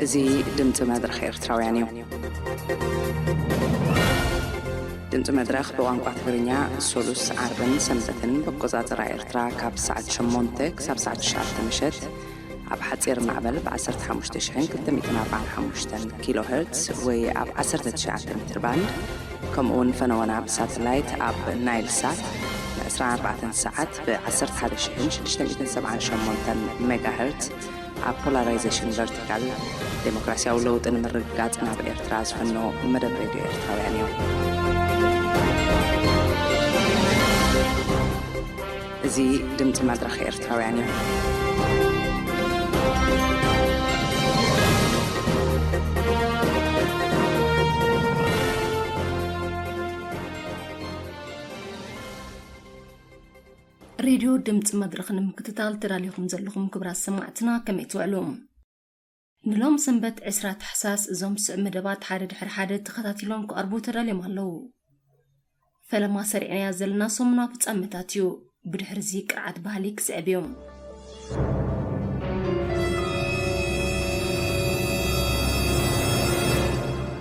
እዚ ድምፂ መድረኽ ኤርትራውያን እዩ። ድምፂ መድረኽ ብቋንቋ ትግርኛ ሶሉስ፣ ዓርብን ሰንበትን ብኣቆፃፅራ ኤርትራ ካብ ሰዓት ሸሞንተ ክሳብ ሰዓት ትሽዓተ ምሸት ኣብ ሓፂር ማዕበል ብ ዓሰርተ ሓሙሽተ ሽሕን ክልተ ሚእትን ኣርባዓን ሓሙሽተን ኪሎ ሄርትስ ወይ ኣብ ዓሰርተ ትሽዓተ ሜትር ባንድ፣ ከምኡ እውን ፈነወና ብሳተላይት ኣብ ናይል ሳት ን ዕስራን ኣርባዕተን ሰዓት ብ ዓሰርተ ሓደ ሽሕን ሽዱሽተ ሚእትን ሰብዓን ሸሞንተን ሜጋ ሄርትስ ኣብ ፖላራይዜሽን ቨርቲካል ዴሞክራሲያዊ ለውጢ ንምርግጋጽ ናብ ኤርትራ ዝፍኖ መደብ ሬድዮ ኤርትራውያን እዩ። እዚ ድምፂ መድረኽ ኤርትራውያን እዩ። ሬድዮ ድምፂ መድረኽ ንምክትታል ተዳሊኹም ዘለኹም ክቡራት ሰማዕትና ከመይ ትውዕሉ? ንሎም ሰንበት ዕስራ ታሕሳስ እዞም ዝስዕብ መደባት ሓደ ድሕሪ ሓደ ተኸታቲሎም ክቐርቡ ተዳልዮም ኣለዉ። ፈለማ ሰሪዕናያ ዘለና ሰሙናዊ ፍጻመታት እዩ። ብድሕሪ እዚ ቅርዓት ባህሊ ክስዕብ እዩ።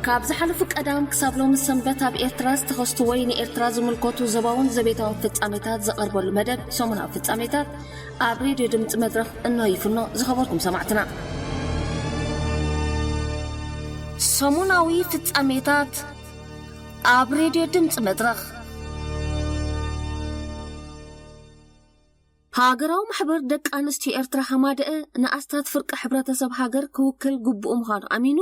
ካብ ዝሓለፉ ቀዳም ክሳብ ሎሚ ሰንበት ኣብ ኤርትራ ዝተኸስቱ ወይ ንኤርትራ ዝምልከቱ ዞባውን ዘቤታውን ፍጻሜታት ዝቐርበሉ መደብ ሰሙናዊ ፍጻሜታት ኣብ ሬድዮ ድምፂ መድረኽ እንሆ ይፍኖ። ዝኸበርኩም ሰማዕትና፣ ሰሙናዊ ፍጻሜታት ኣብ ሬድዮ ድምፂ መድረኽ። ሃገራዊ ማሕበር ደቂ ኣንስትዮ ኤርትራ ሃማደአ ንኣስታት ፍርቂ ሕብረተሰብ ሃገር ክውክል ግቡእ ምዃኑ ኣሚኑ፣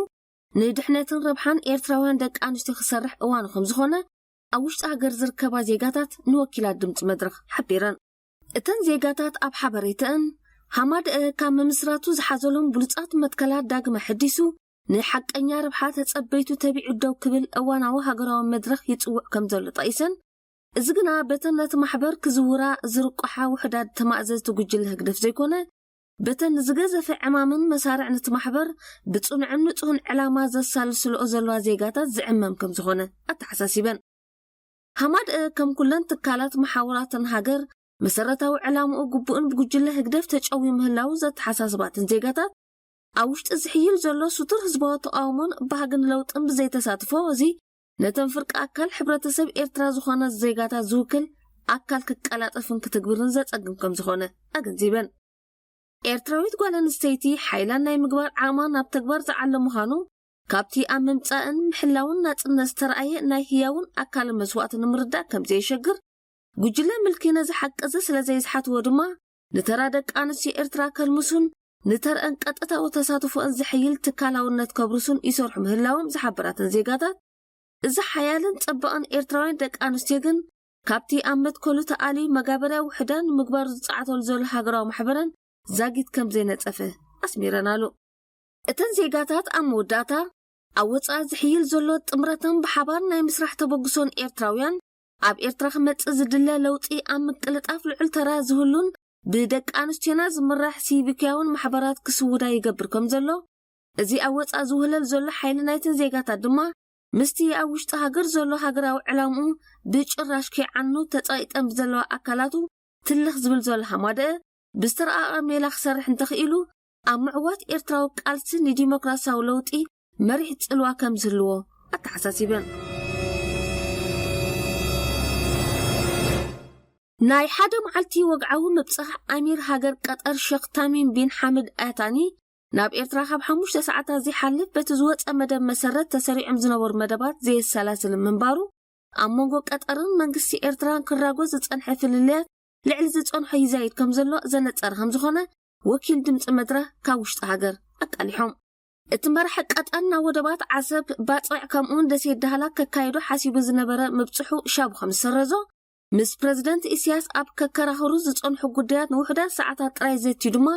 ንድሕነትን ረብሓን ኤርትራውያን ደቂ ኣንስትዮ ክሰርሕ እዋኑ ከም ዝኾነ ኣብ ውሽጢ ሃገር ዝርከባ ዜጋታት ንወኪላት ድምፂ መድረኽ ሓቢረን። እተን ዜጋታት ኣብ ሓበሬተአን፣ ሃማደአ ካብ ምምስራቱ ዝሓዘሎም ብሉጻት መትከላት ዳግመ ሕዲሱ ንሓቀኛ ረብሓ ተጸበይቱ ተቢዑ ደው ክብል እዋናዊ ሃገራዊ መድረኽ ይጽውዕ ከም ዘሎ ጠቒሰን፣ እዚ ግና በተን ነቲ ማሕበር ክዝውራ ዝርቋሓ ውሑዳት ተማእዘዝቲ ጉጅለ ህግደፍ ዘይኮነ፣ በተን ንዝገዘፈ ዕማምን መሳርዕ ነቲ ማሕበር ብጽኑዕን ንጹህን ዕላማ ዘሳልስልኦ ዘለዋ ዜጋታት ዝዕመም ከም ዝኾነ ኣተሓሳሲበን። ሃማደአ ከም ኩለን ትካላት መሓውራትን ሃገር መሰረታዊ ዕላምኡ ግቡእን ብጉጅለ ህግደፍ ተጨውዩ ምህላው ዘተሓሳስባትን ዜጋታት፣ ኣብ ውሽጢ ዝሕይል ዘሎ ስቱር ህዝባዊ ተቓውሞን ባህግን ለውጥን ብዘይተሳትፎ እዚ ነተን ፍርቂ ኣካል ሕብረተሰብ ኤርትራ ዝኾነ ዜጋታት ዝውክል ኣካል ክቀላጠፍን ክትግብርን ዘጸግም ከም ዝኾነ ኣገንዚበን። ኤርትራዊት ጓል ኣንስተይቲ ሓይላን ናይ ምግባር ዓቕማ ናብ ተግባር ዝዓለ ምዃኑ ካብቲ ኣብ ምምጻእን ምሕላውን ናጽነት ዝተረኣየ ናይ ህያውን ኣካልን መስዋእቲ ንምርዳእ ከም ዘየሸግር፣ ጉጅለ ምልኪ ነዚ ሓቂ እዚ ስለ ዘይዝሓትዎ ድማ ንተራ ደቂ ኣንስትዮ ኤርትራ ከልምሱን ንተርአን ቀጥታዊ ተሳትፎአን ዘሕይል ትካላውነት ከብርሱን ይሰርሑ ምህላዎም ዝሓበራተን ዜጋታት፣ እዚ ሓያልን ጸባቕን ኤርትራውያን ደቂ ኣንስትዮ ግን ካብቲ ኣብ መትከሉ ተኣልዩ መጋበርያ ውሑዳን ንምግባሩ ዝጸዓተሉ ዘሎ ሃገራዊ ማሕበረን ዛጊት ከም ዘይነጸፈ ኣስሚረናሉ። እተን ዜጋታት ኣብ መወዳእታ ኣብ ወጻኢ ዝሕይል ዘሎ ጥምረተን ብሓባር ናይ ምስራሕ ተበግሶን ኤርትራውያን ኣብ ኤርትራ ክመጽእ ዝድለ ለውጢ ኣብ ምቅልጣፍ ልዑል ተራ ዝህሉን ብደቂ ኣንስትዮና ዝምራሕ ሲቪካውን ማሕበራት ክስውዳ ይገብር ከም ዘሎ፣ እዚ ኣብ ወጻኢ ዝውህለል ዘሎ ሓይሊ ናይተን ዜጋታት ድማ ምስቲ ኣብ ውሽጢ ሃገር ዘሎ ሃገራዊ ዕላምኡ ብጭራሽ ከይዓኑ ተጻይጠን ብዘለዋ ኣካላቱ ትልኽ ዝብል ዘሎ ሃማደአ ብዝተረኣቐ ሜላ ክሰርሕ እንተኽኢሉ ኣብ ምዕዋት ኤርትራዊ ቃልሲ ንዲሞክራሲያዊ ለውጢ መሪሕ ጽልዋ ከም ዝህልዎ ኣተሓሳሲበን። ናይ ሓደ መዓልቲ ወግዓዊ ምብጻሕ ኣሚር ሃገር ቀጠር ሸኽ ታሚም ቢን ሓምድ ኣታኒ ናብ ኤርትራ ካብ ሓሙሽተ ሰዓታት ዘይሓልፍ በቲ ዝወጸ መደብ መሰረት ተሰሪዖም ዝነበሩ መደባት ዘየሰላስል ምንባሩ ኣብ መንጎ ቀጠርን መንግስቲ ኤርትራን ክራጎ ዝጸንሐ ፍልልያት ልዕሊ ዝጸንሖ ይዛይድ ከም ዘሎ ዘነጸረ ከም ዝኾነ ወኪል ድምጺ መድረኽ ካብ ውሽጢ ሃገር ኣቃሊሖም። እቲ መራሒ ቀጠር ናብ ወደባት ዓሰብ፣ ባጽዕ ከምኡውን ደሴት ዳህላክ ከካይዶ ሓሲቡ ዝነበረ ምብጽሑ ሻቡ ከም ዝሰረዞ፣ ምስ ፕረዚደንት ኢሳያስ ኣብ ከከራኸሩ ዝጸንሑ ጉዳያት ንውሑዳት ሰዓታት ጥራይ ዘትዩ ድማ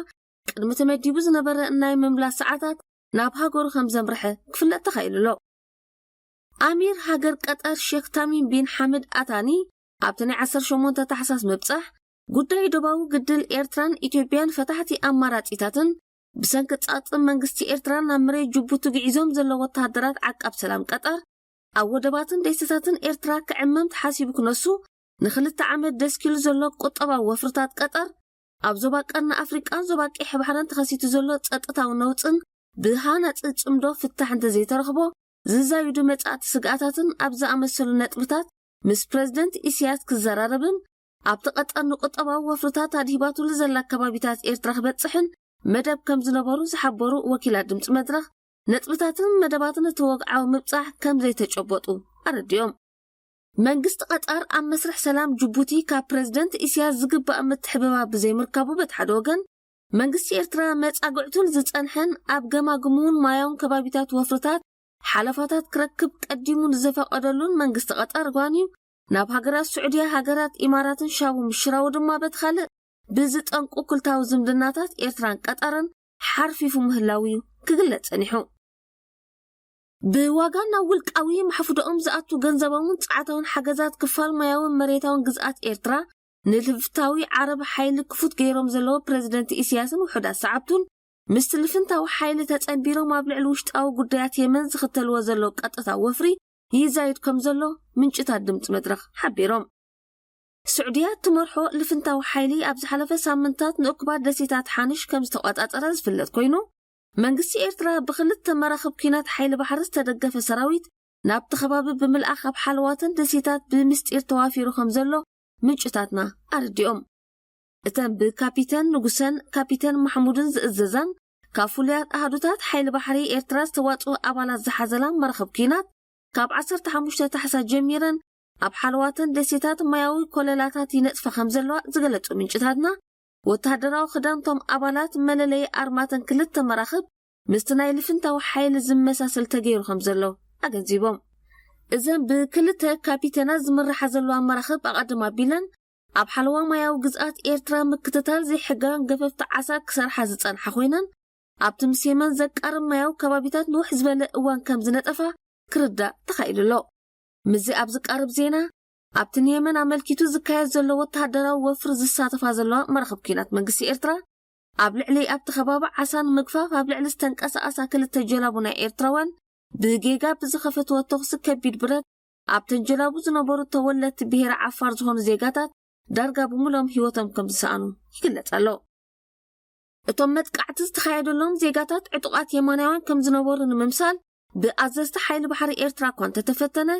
ቅድሚ ተመዲቡ ዝነበረ ናይ ምምላስ ሰዓታት ናብ ሃገሩ ከም ዘምርሐ ክፍለጥ ተኻኢሉ ኣሎ። ኣሚር ሃገር ቀጠር ሼክ ታሚም ቢን ሓምድ ኣታኒ ኣብቲ ናይ ዓሰርተ ሸሞንተ ታሕሳስ ምብጻሕ ጉዳይ ዶባዊ ግድል ኤርትራን ኢትዮጵያን ፈታሕቲ ኣማራጺታትን ብሰንኪ ጸቕጢ መንግስቲ ኤርትራ ናብ መሬት ጅቡቲ ግዒዞም ዘለዉ ወተሃደራት ዓቃብ ሰላም ቀጠር ኣብ ወደባትን ደሴታትን ኤርትራ ክዕመም ተሓሲቡ ክነሱ ንኽልተ ዓመት ደስኪሉ ዘሎ ቁጠባዊ ወፍርታት ቀጠር ኣብ ዞባ ቀርኒ ኣፍሪቃን ዞባ ቀይሕ ባሕርን ተኸሲቱ ዘሎ ጸጥታዊ ነውጽን ብሃናጺ ጽምዶ ፍታሕ እንተዘይተረኽቦ፣ ዝዛይዱ መጻእቲ ስግኣታትን ኣብ ዝኣመሰሉ ነጥብታት ምስ ፕረዚደንት ኢሳያስ ክዘራረብን ኣብቲ ቀጠር ንቁጠባዊ ወፍርታት ኣድሂባትሉ ዘላ ከባቢታት ኤርትራ ክበጽሕን መደብ ከም ዝነበሩ ዝሓበሩ ወኪላት ድምጺ መድረኽ፣ ነጥብታትን መደባትን እቲ ወግዓዊ ምብጻሕ ከም ዘይተጨበጡ ኣረዲኦም። መንግስቲ ቀጠር ኣብ መስርሕ ሰላም ጅቡቲ ካብ ፕረዚደንት ኢሳያስ ዝግባእ ምትሕብባር ብዘይምርካቡ በቲ ሓደ ወገን፣ መንግስቲ ኤርትራ መጻግዕቱን ዝጸንሐን ኣብ ገማግሙን ማያውን ከባቢታት ወፍርታት ሓለፋታት ክረክብ ቀዲሙ ንዘፈቀደሉን መንግስቲ ቀጠር ጓንዩ ናብ ሃገራት ስዑድያ፣ ሃገራት ኢማራትን ሻቡ ምሽራቡ ድማ በቲ ካልእ ብዝጠንቁ ክልታዊ ዝምድናታት ኤርትራን ቀጠርን ሓርፊፉ ምህላው እዩ ክግለጽ ጸኒሑ። ብዋጋ ናብ ውልቃዊ ማሕፍዶኦም ዝኣቱ ገንዘባውን ጸዓታውን ሓገዛት ክፋል ማያውን መሬታውን ግዝኣት ኤርትራ ንልፍታዊ ዓረብ ሓይሊ ክፉት ገይሮም ዘለዉ ፕረዚደንት ኢሳያስን ውሑዳት ሰዓብቱን፣ ምስቲ ልፍንታዊ ሓይሊ ተጸንቢሮም ኣብ ልዕሊ ውሽጣዊ ጉዳያት የመን ዝኽተልዎ ዘለዉ ቀጥታ ወፍሪ ይዛይድ ከም ዘሎ ምንጭታት ድምጺ መድረኽ ሓቢሮም። ስዑድያ እትመርሖ ልፍንታዊ ሓይሊ ኣብ ዝሓለፈ ሳምንታት ንእኩባት ደሴታት ሓንሽ ከም ዝተቆጻጸረ ዝፍለጥ ኮይኑ፣ መንግስቲ ኤርትራ ብክልተ መራኽብ ኲናት ሓይሊ ባሕሪ ዝተደገፈ ሰራዊት ናብቲ ከባቢ ብምልኣኽ ኣብ ሓለዋተን ደሴታት ብምስጢር ተዋፊሩ ከም ዘሎ ምንጭታትና ኣረዲኦም። እተን ብካፒተን ንጉሰን ካፒተን ማሕሙድን ዝእዘዛን ካብ ፍሉያት ኣሃዱታት ሓይሊ ባሕሪ ኤርትራ ዝተዋጽኡ ኣባላት ዝሓዘላ መራኽብ ኲናት ካብ ዓሰርተ ሓሙሽተ ታሕሳስ ጀሚረን ኣብ ሓለዋተን ደሴታት ማያዊ ኮለላታት ይነጥፋ ከም ዘለዋ ዝገለጹ ምንጭታትና፣ ወተሃደራዊ ክዳንቶም ኣባላት መለለዪ ኣርማተን ክልተ መራኽብ ምስቲ ናይ ልፍንታዊ ሓይሊ ዝመሳሰል ተገይሩ ከም ዘሎ ኣገንዚቦም። እዘን ብክልተ ካፒተናት ዝምርሓ ዘለዋ መራኽብ ኣቐድም ኣቢለን ኣብ ሓለዋ ማያዊ ግዝኣት ኤርትራ ምክትታል ዘይሕጋውያን ገፈፍቲ ዓሳ ክሰርሓ ዝጸንሓ ኮይነን፣ ኣብቲ ምስ የመን ዘቃርብ ማያዊ ከባቢታት ንውሕ ዝበለ እዋን ከም ዝነጠፋ ክርዳእ ተኻኢሉ ኣሎ። ምስዚ ኣብ ዝቃረብ ዜና፣ ኣብቲ ንየመን ኣመልኪቱ ዝካየድ ዘሎ ወተሃደራዊ ወፍሪ ዝሳተፋ ዘለዋ መራኽብ ኲናት መንግስቲ ኤርትራ፣ ኣብ ልዕሊ ኣብቲ ከባቢ ዓሳ ንምግፋፍ ኣብ ልዕሊ ዝተንቀሳቐሳ ክልተ ጀላቡ ናይ ኤርትራውያን ብጌጋ ብዝኸፈትዎ ተኹሲ ከቢድ ብረት ኣብተን ጀላቡ ዝነበሩ ተወለድቲ ብሄረ ዓፋር ዝኾኑ ዜጋታት ዳርጋ ብምሎም ህይወቶም ከም ዝሰኣኑ ይግለጽ ኣሎ። እቶም መጥቃዕቲ ዝተኻየደሎም ዜጋታት ዕጡቓት የማናውያን ከም ዝነበሩ ንምምሳል ብኣዘዝቲ ሓይሊ ባሕሪ ኤርትራ እኳ እንተተፈተነ፣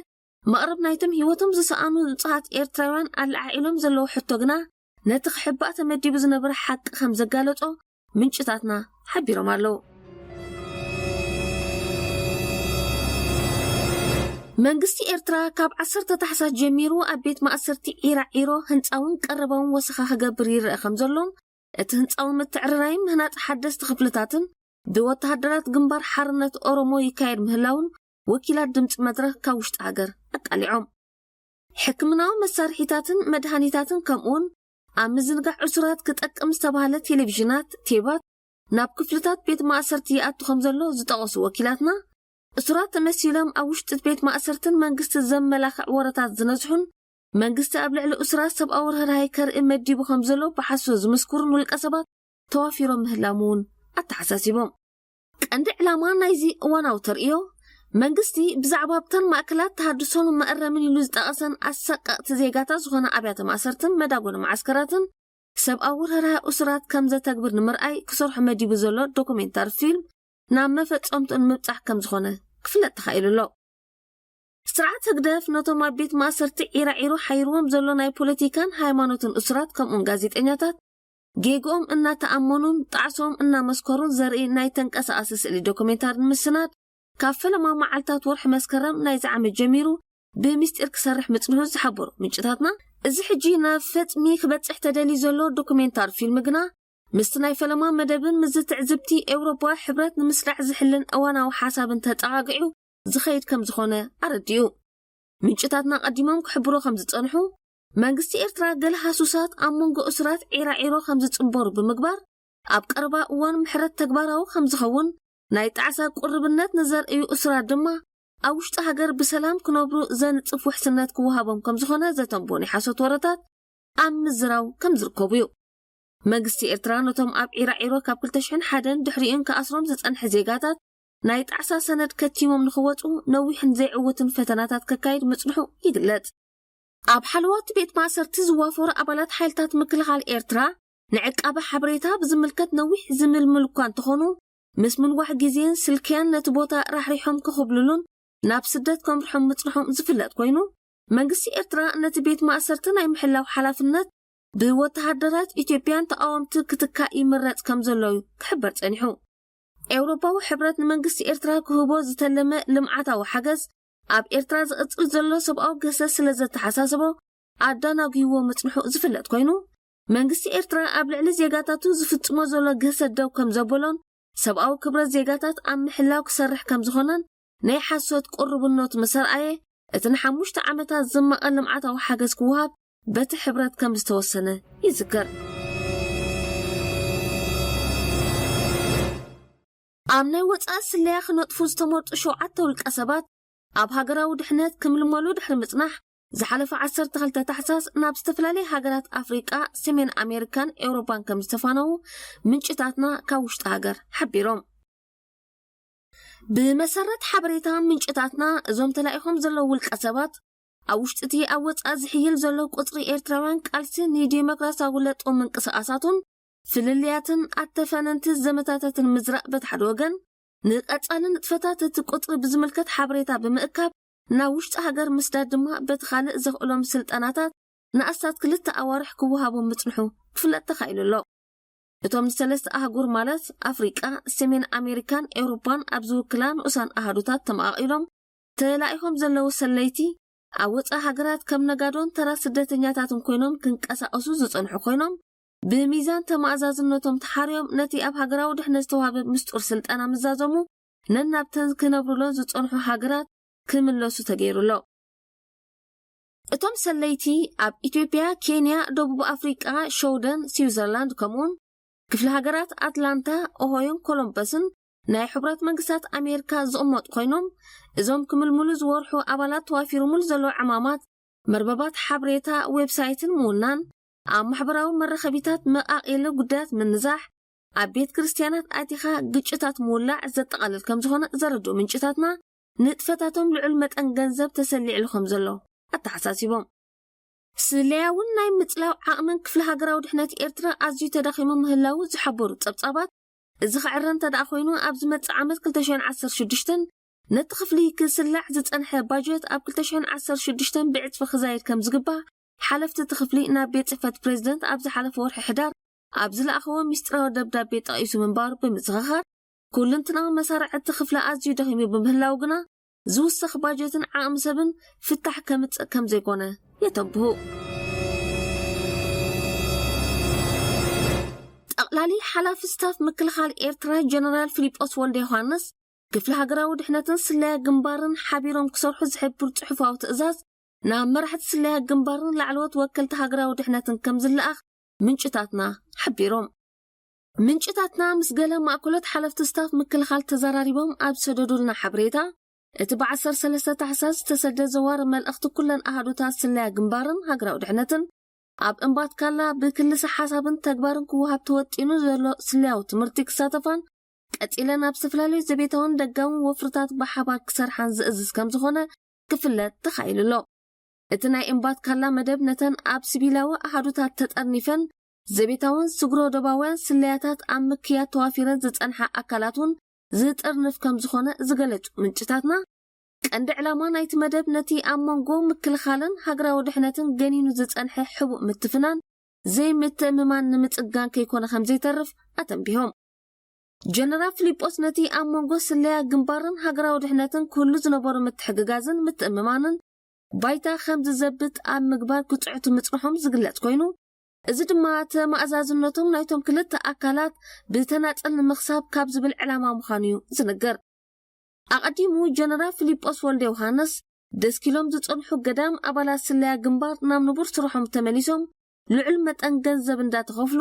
መቕረብ ናይቶም ህይወቶም ዝሰኣኑ ንጹሃት ኤርትራውያን ኣለዓዒሎም ዘለዉ ሕቶ ግና ነቲ ክሕባእ ተመዲቡ ዝነበረ ሓቂ ከም ዘጋለጾ ምንጭታትና ሓቢሮም ኣለዉ። መንግስቲ ኤርትራ ካብ ዓሰርተ ታሕሳስ ጀሚሩ ኣብ ቤት ማእሰርቲ ዒራ ዒሮ ህንጻውን ቀረባውን ወሰኻ ክገብር ይረአ ከም ዘሎን እቲ ህንጻዊ ምትዕርራይን ምህናጽ ሓደስቲ ክፍልታትን ብወተሃደራት ግንባር ሓርነት ኦሮሞ ይካየድ ምህላውን ወኪላት ድምጺ መድረኽ ካብ ውሽጢ ሃገር ኣቃሊዖም። ሕክምናዊ መሳርሒታትን መድሃኒታትን ከምኡውን ኣብ ምዝንጋዕ እሱራት ክጠቅም ዝተባህለ ቴሌቪዥናት፣ ቴባት፣ ናብ ክፍልታት ቤት ማእሰርቲ ይኣቱ ከም ዘሎ ዝጠቐሱ ወኪላትና፣ እሱራት ተመሲሎም ኣብ ውሽጢ ቤት ማእሰርትን መንግስቲ ዘመላኽዕ ወረታት ዝነዝሑን መንግስቲ ኣብ ልዕሊ እሱራት ሰብኣዊ ርህራሄ ከርኢ መዲቡ ከም ዘሎ ብሓሶት ዝምስክሩን ውልቀ ሰባት ተዋፊሮም ምህላም እውን ኣተሓሳሲቦም። ቀንዲ ዕላማ ናይዚ እዋናዊ ተርእዮ፣ መንግስቲ ብዛዕባ ኣብተን ማእከላት ተሃድሶን መእረምን ኢሉ ዝጠቐሰን ኣሰቀቕቲ ዜጋታት ዝኾነ ኣብያተ ማእሰርትን መዳጎኒ መዓስከራትን ሰብኣዊ ርህራሄ እሱራት ከም ዘተግብር ንምርኣይ ክሰርሖ መዲቡ ዘሎ ዶኩሜንታሪ ፊልም ናብ መፈጸምትኡ ንምብጻሕ ከም ዝኾነ ክፍለጥ ተኻኢሉ ኣሎ። ስርዓት ህግደፍ ነቶም ኣብ ቤት ማእሰርቲ ዒራ ዒሩ ሓይርዎም ዘሎ ናይ ፖለቲካን ሃይማኖትን እሱራት ከምኡን ጋዜጠኛታት ጌግኦም እናተኣመኑን ጣዕሶም እናመስከሩን ዘርኢ ናይ ተንቀሳቓሲ ስእሊ ዶኩሜንታሪ ንምስናድ ካብ ፈለማ መዓልታት ወርሒ መስከረም ናይዚ ዓመት ጀሚሩ ብምስጢር ክሰርሕ ምጽንሑ ዝሓበሩ ምንጭታትና፣ እዚ ሕጂ ናብ ፈጽሚ ክበጽሕ ተደልዩ ዘሎ ዶኩሜንታሪ ፊልም ግና ምስቲ ናይ ፈለማ መደብን ምስዚ ትዕዝብቲ ኤውሮጳ ሕብረት ንምስራዕ ዝሕልን እዋናዊ ሓሳብን ተጸጋጊዑ ዝኸይድ ከም ዝኾነ ኣረዲኡ። ምንጭታትና ቀዲሞም ክሕብሮ ከም ዝጸንሑ፣ መንግስቲ ኤርትራ ገለ ሃሱሳት ኣብ መንጎ እሱራት ዒራ ዒሮ ከም ዝጽንበሩ ብምግባር ኣብ ቀረባ እዋን ምሕረት ተግባራዊ ከም ዝኸውን ናይ ጣዕሳ ቁርብነት ንዘርእዩ እሱራት ድማ ኣብ ውሽጢ ሃገር ብሰላም ክነብሩ ዘንጽፍ ውሕስነት ክወሃቦም ከም ዝኾነ ዘተንብኡ ናይ ሓሶት ወረታት ኣብ ምዝራው ከም ዝርከቡ እዩ። መንግስቲ ኤርትራ ነቶም ኣብ ዒራ ዒሮ ካብ ክልተ ሽሕን ሓደን ድሕሪኡን ክኣስሮም ዝጸንሐ ዜጋታት ናይ ጣዕሳ ሰነድ ከቲሞም ንኽወጹ ነዊሕን ዘይዕውትን ፈተናታት ከካይድ ምጽንሑ ይግለጽ። ኣብ ሓለዋት ቤት ማእሰርቲ ዝዋፈሩ ኣባላት ሓይልታት ምክልኻል ኤርትራ ንዕቃበ ሓበሬታ ብዝምልከት ነዊሕ ዝምልምል እኳ እንተኾኑ፣ ምስ ምንዋሕ ግዜን ስልክያን ነቲ ቦታ ራሕሪሖም ክኽብልሉን ናብ ስደት ከምርሖም ምጽንሖም ዝፍለጥ ኮይኑ፣ መንግስቲ ኤርትራ ነቲ ቤት ማእሰርቲ ናይ ምሕላው ሓላፍነት ብወተሃደራት ኢትዮጵያን ተቓወምቲ ክትካእ ይምረጽ ከም ዘሎ እዩ ክሕበር ጸኒሑ። ኤውሮፓዊ ሕብረት ንመንግስቲ ኤርትራ ክህቦ ዝተለመ ልምዓታዊ ሓገዝ ኣብ ኤርትራ ዝቕጽል ዘሎ ሰብኣዊ ግህሰት ስለ ዘተሓሳስቦ ኣዳናጉይዎ ምጽንሑ ዝፍለጥ ኮይኑ፣ መንግስቲ ኤርትራ ኣብ ልዕሊ ዜጋታቱ ዝፍጽሞ ዘሎ ግህሰት ደው ከም ዘበሎን ሰብኣዊ ክብረት ዜጋታት ኣብ ምሕላው ክሰርሕ ከም ዝኾነን ናይ ሓሶት ቅርብነቱ ምስ ኣርኣየ እቲ ንሓሙሽተ ዓመታት ዝመቐ ልምዓታዊ ሓገዝ ክወሃብ በቲ ሕብረት ከም ዝተወሰነ ይዝከር። ኣብ ናይ ወጻኢ ስለያ ክነጥፉ ዝተመርጡ ሸውዓተ ውልቀ ሰባት ኣብ ሃገራዊ ድሕነት ክምልመሉ ድሕሪ ምጽናሕ ዝሓለፈ ዓሰርተ ክልተ ታሕሳስ ናብ ዝተፈላለየ ሃገራት ኣፍሪቃ፣ ሰሜን ኣሜሪካን ኤውሮፓን ከም ዝተፋነዉ ምንጭታትና ካብ ውሽጢ ሃገር ሓቢሮም። ብመሰረት ሓበሬታ ምንጭታትና፣ እዞም ተላኢኾም ዘለዉ ውልቀ ሰባት ኣብ ውሽጢ እቲ ኣብ ወጻኢ ዝሕይል ዘሎ ቁጽሪ ኤርትራውያን ቃልሲ ንዲሞክራሲያዊ ለጦ ምንቅስቓሳቱን ፍልልያትን ኣተፈነንቲ ዘመታታትን ምዝራእ በቲ ሓደ ወገን፣ ንቐጻሊ ንጥፈታት እቲ ቁጽሪ ብዝምልከት ሓበሬታ ብምእካብ ናብ ውሽጢ ሃገር ምስዳድ ድማ በቲ ካልእ ዘኽእሎም ስልጠናታት ንኣስታት ክልተ ኣዋርሕ ክወሃቦም ምጽንሑ ክፍለጥ ተኻኢሉ ኣሎ። እቶም ንሰለስተ ኣህጉር ማለት ኣፍሪቃ፣ ሰሜን ኣሜሪካን ኤውሮፓን ኣብ ዝውክላ ንኡሳን ኣሃዱታት ተመቓቒሎም ተላኢኾም ዘለዉ ሰለይቲ ኣብ ወጻኢ ሃገራት ከም ነጋዶን ተራ ስደተኛታትን ኮይኖም ክንቀሳቐሱ ዝጸንሑ ኮይኖም፣ ብሚዛን ተመኣዛዝነቶም ተሓርዮም ነቲ ኣብ ሃገራዊ ድሕነት ዝተዋህበ ምስጡር ስልጠና ምዛዘሙ ነናብተን ክነብሩሎን ዝጸንሑ ሃገራት ክምለሱ ተገይሩ ኣሎ። እቶም ሰለይቲ ኣብ ኢትዮጵያ፣ ኬንያ፣ ደቡብ ኣፍሪቃ፣ ሸውደን፣ ስዊዘርላንድ ከምኡውን ክፍለ ሃገራት ኣትላንታ፣ ኦሆዮን ኮሎምበስን ናይ ሕቡራት መንግስታት ኣሜሪካ ዝቕመጡ ኮይኖም፣ እዞም ክምልምሉ ዝወርሑ ኣባላት ተዋፊሮምሉ ዘለዉ ዕማማት መርበባት ሓበሬታ፣ ዌብሳይትን ምውናን፣ ኣብ ማሕበራዊ መራኸቢታት መቓቒለ ጉዳያት ምንዛሕ፣ ኣብ ቤት ክርስትያናት ኣቲኻ ግጭታት ምውላዕ ዘጠቓልል ከም ዝኾነ ዘረድኡ ምንጭታትና፣ ንጥፈታቶም ልዑል መጠን ገንዘብ ተሰሊዕሉ ከም ዘሎ ኣተሓሳሲቦም። ስለያ እውን ናይ ምጽላው ዓቕምን ክፍለ ሃገራዊ ድሕነት ኤርትራ ኣዝዩ ተዳኺሙ ምህላዉ ዝሓበሩ ጸብጻባት፣ እዚ ክዕረ እንተ ደኣ ኮይኑ፣ ኣብ ዝመጽእ ዓመት ክልተ ሽሕን ዓሰርተ ሽዱሽተን ነቲ ክፍሊ ክስላዕ ዝጸንሐ ባጀት ኣብ ክልተ ሽሕን ዓሰርተ ሽዱሽተን ብዕጽፊ ክዛየድ ከም ዝግባእ ሓለፍቲ እቲ ክፍሊ ናብ ቤት ጽሕፈት ፕሬዚደንት ኣብ ዝሓለፈ ወርሒ ሕዳር ኣብ ዝለኣኸዎ ሚስጥራዊ ደብዳቤ ጠቒሱ ምንባሩ ብምዝኽኻር፣ ኩልንትናዊ መሳርዕ እቲ ክፍሊ ኣዝዩ ደኺሙ ብምህላው ግና ዝውሰኽ ባጀትን ዓቕሚ ሰብን ፍታሕ ከምጽእ ከም ዘይኮነ የተንብሁ። ጠቕላሊ ሓላፊ ስታፍ ምክልኻል ኤርትራ ጀነራል ፊሊጶስ ወልደ ዮሃንስ፣ ክፍሊ ሃገራዊ ድሕነትን ስለያ ግንባርን ሓቢሮም ክሰርሑ ዝሕብር ጽሑፋዊ ትእዛዝ ናብ መራሕቲ ስለያ ግንባርን ላዕለዎት ወከልቲ ሃገራዊ ድሕነትን ከም ዝለኣኽ ምንጭታትና ሓቢሮም። ምንጭታትና ምስ ገለ ማእከሎት ሓለፍቲ ስታፍ ምክልኻል ተዘራሪቦም ኣብ ዝሰደዱልና ሓበሬታ፣ እቲ ብ ዓሰርተ ሰለስተ ታሕሳስ ዝተሰደ ዘዋሪ መልእኽቲ ኩለን ኣሃዱታት ስለያ ግንባርን ሃገራዊ ድሕነትን ኣብ እምባትካላ ብክልሰ ሓሳብን ተግባርን ክወሃብ ተወጢኑ ዘሎ ስለያዊ ትምህርቲ ክሳተፋን፣ ቀጺለን ኣብ ዝተፈላለዩ ዘቤታውን ደጋውን ወፍርታት ብሓባር ክሰርሓን ዝእዝዝ ከም ዝኾነ ክፍለጥ ተኻኢሉ ኣሎ። እቲ ናይ እምባትካላ መደብ ነተን ኣብ ሲቪላዊ ኣሃዱታት ተጠርኒፈን ዘቤታውን ስግሮ ዶባውያን ስለያታት ኣብ ምክያድ ተዋፊረን ዝጸንሓ ኣካላት እውን ዝጥርንፍ ከም ዝኾነ ዝገለጹ ምንጭታትና፣ ቀንዲ ዕላማ ናይቲ መደብ ነቲ ኣብ መንጎ ምክልኻልን ሃገራዊ ድሕነትን ገኒኑ ዝጸንሐ ሕቡእ ምትፍናን ዘይምትእምማን ንምጽጋን ከይኮነ ከም ዘይተርፍ ኣተንቢሆም። ጀነራል ፊሊጶስ ነቲ ኣብ መንጎ ስለያ ግንባርን ሃገራዊ ድሕነትን ክህሉ ዝነበሩ ምትሕግጋዝን ምትእምማንን ባይታ ከም ዝዘብጥ ኣብ ምግባር ክጽዕቱ ምጽንሖም ዝግለጽ ኮይኑ፣ እዚ ድማ ተመኣዛዝነቶም ናይቶም ክልተ ኣካላት ብተናጸል ንምኽሳብ ካብ ዝብል ዕላማ ምዃኑ እዩ ዝንገር። ኣቐዲሙ ጀነራል ፊሊጶስ ወልደ ዮሃንስ፣ ደስኪሎም ዝጸንሑ ገዳም ኣባላት ስለያ ግንባር ናብ ንቡር ስርሖም ተመሊሶም ልዑል መጠን ገንዘብ እንዳተኸፍሉ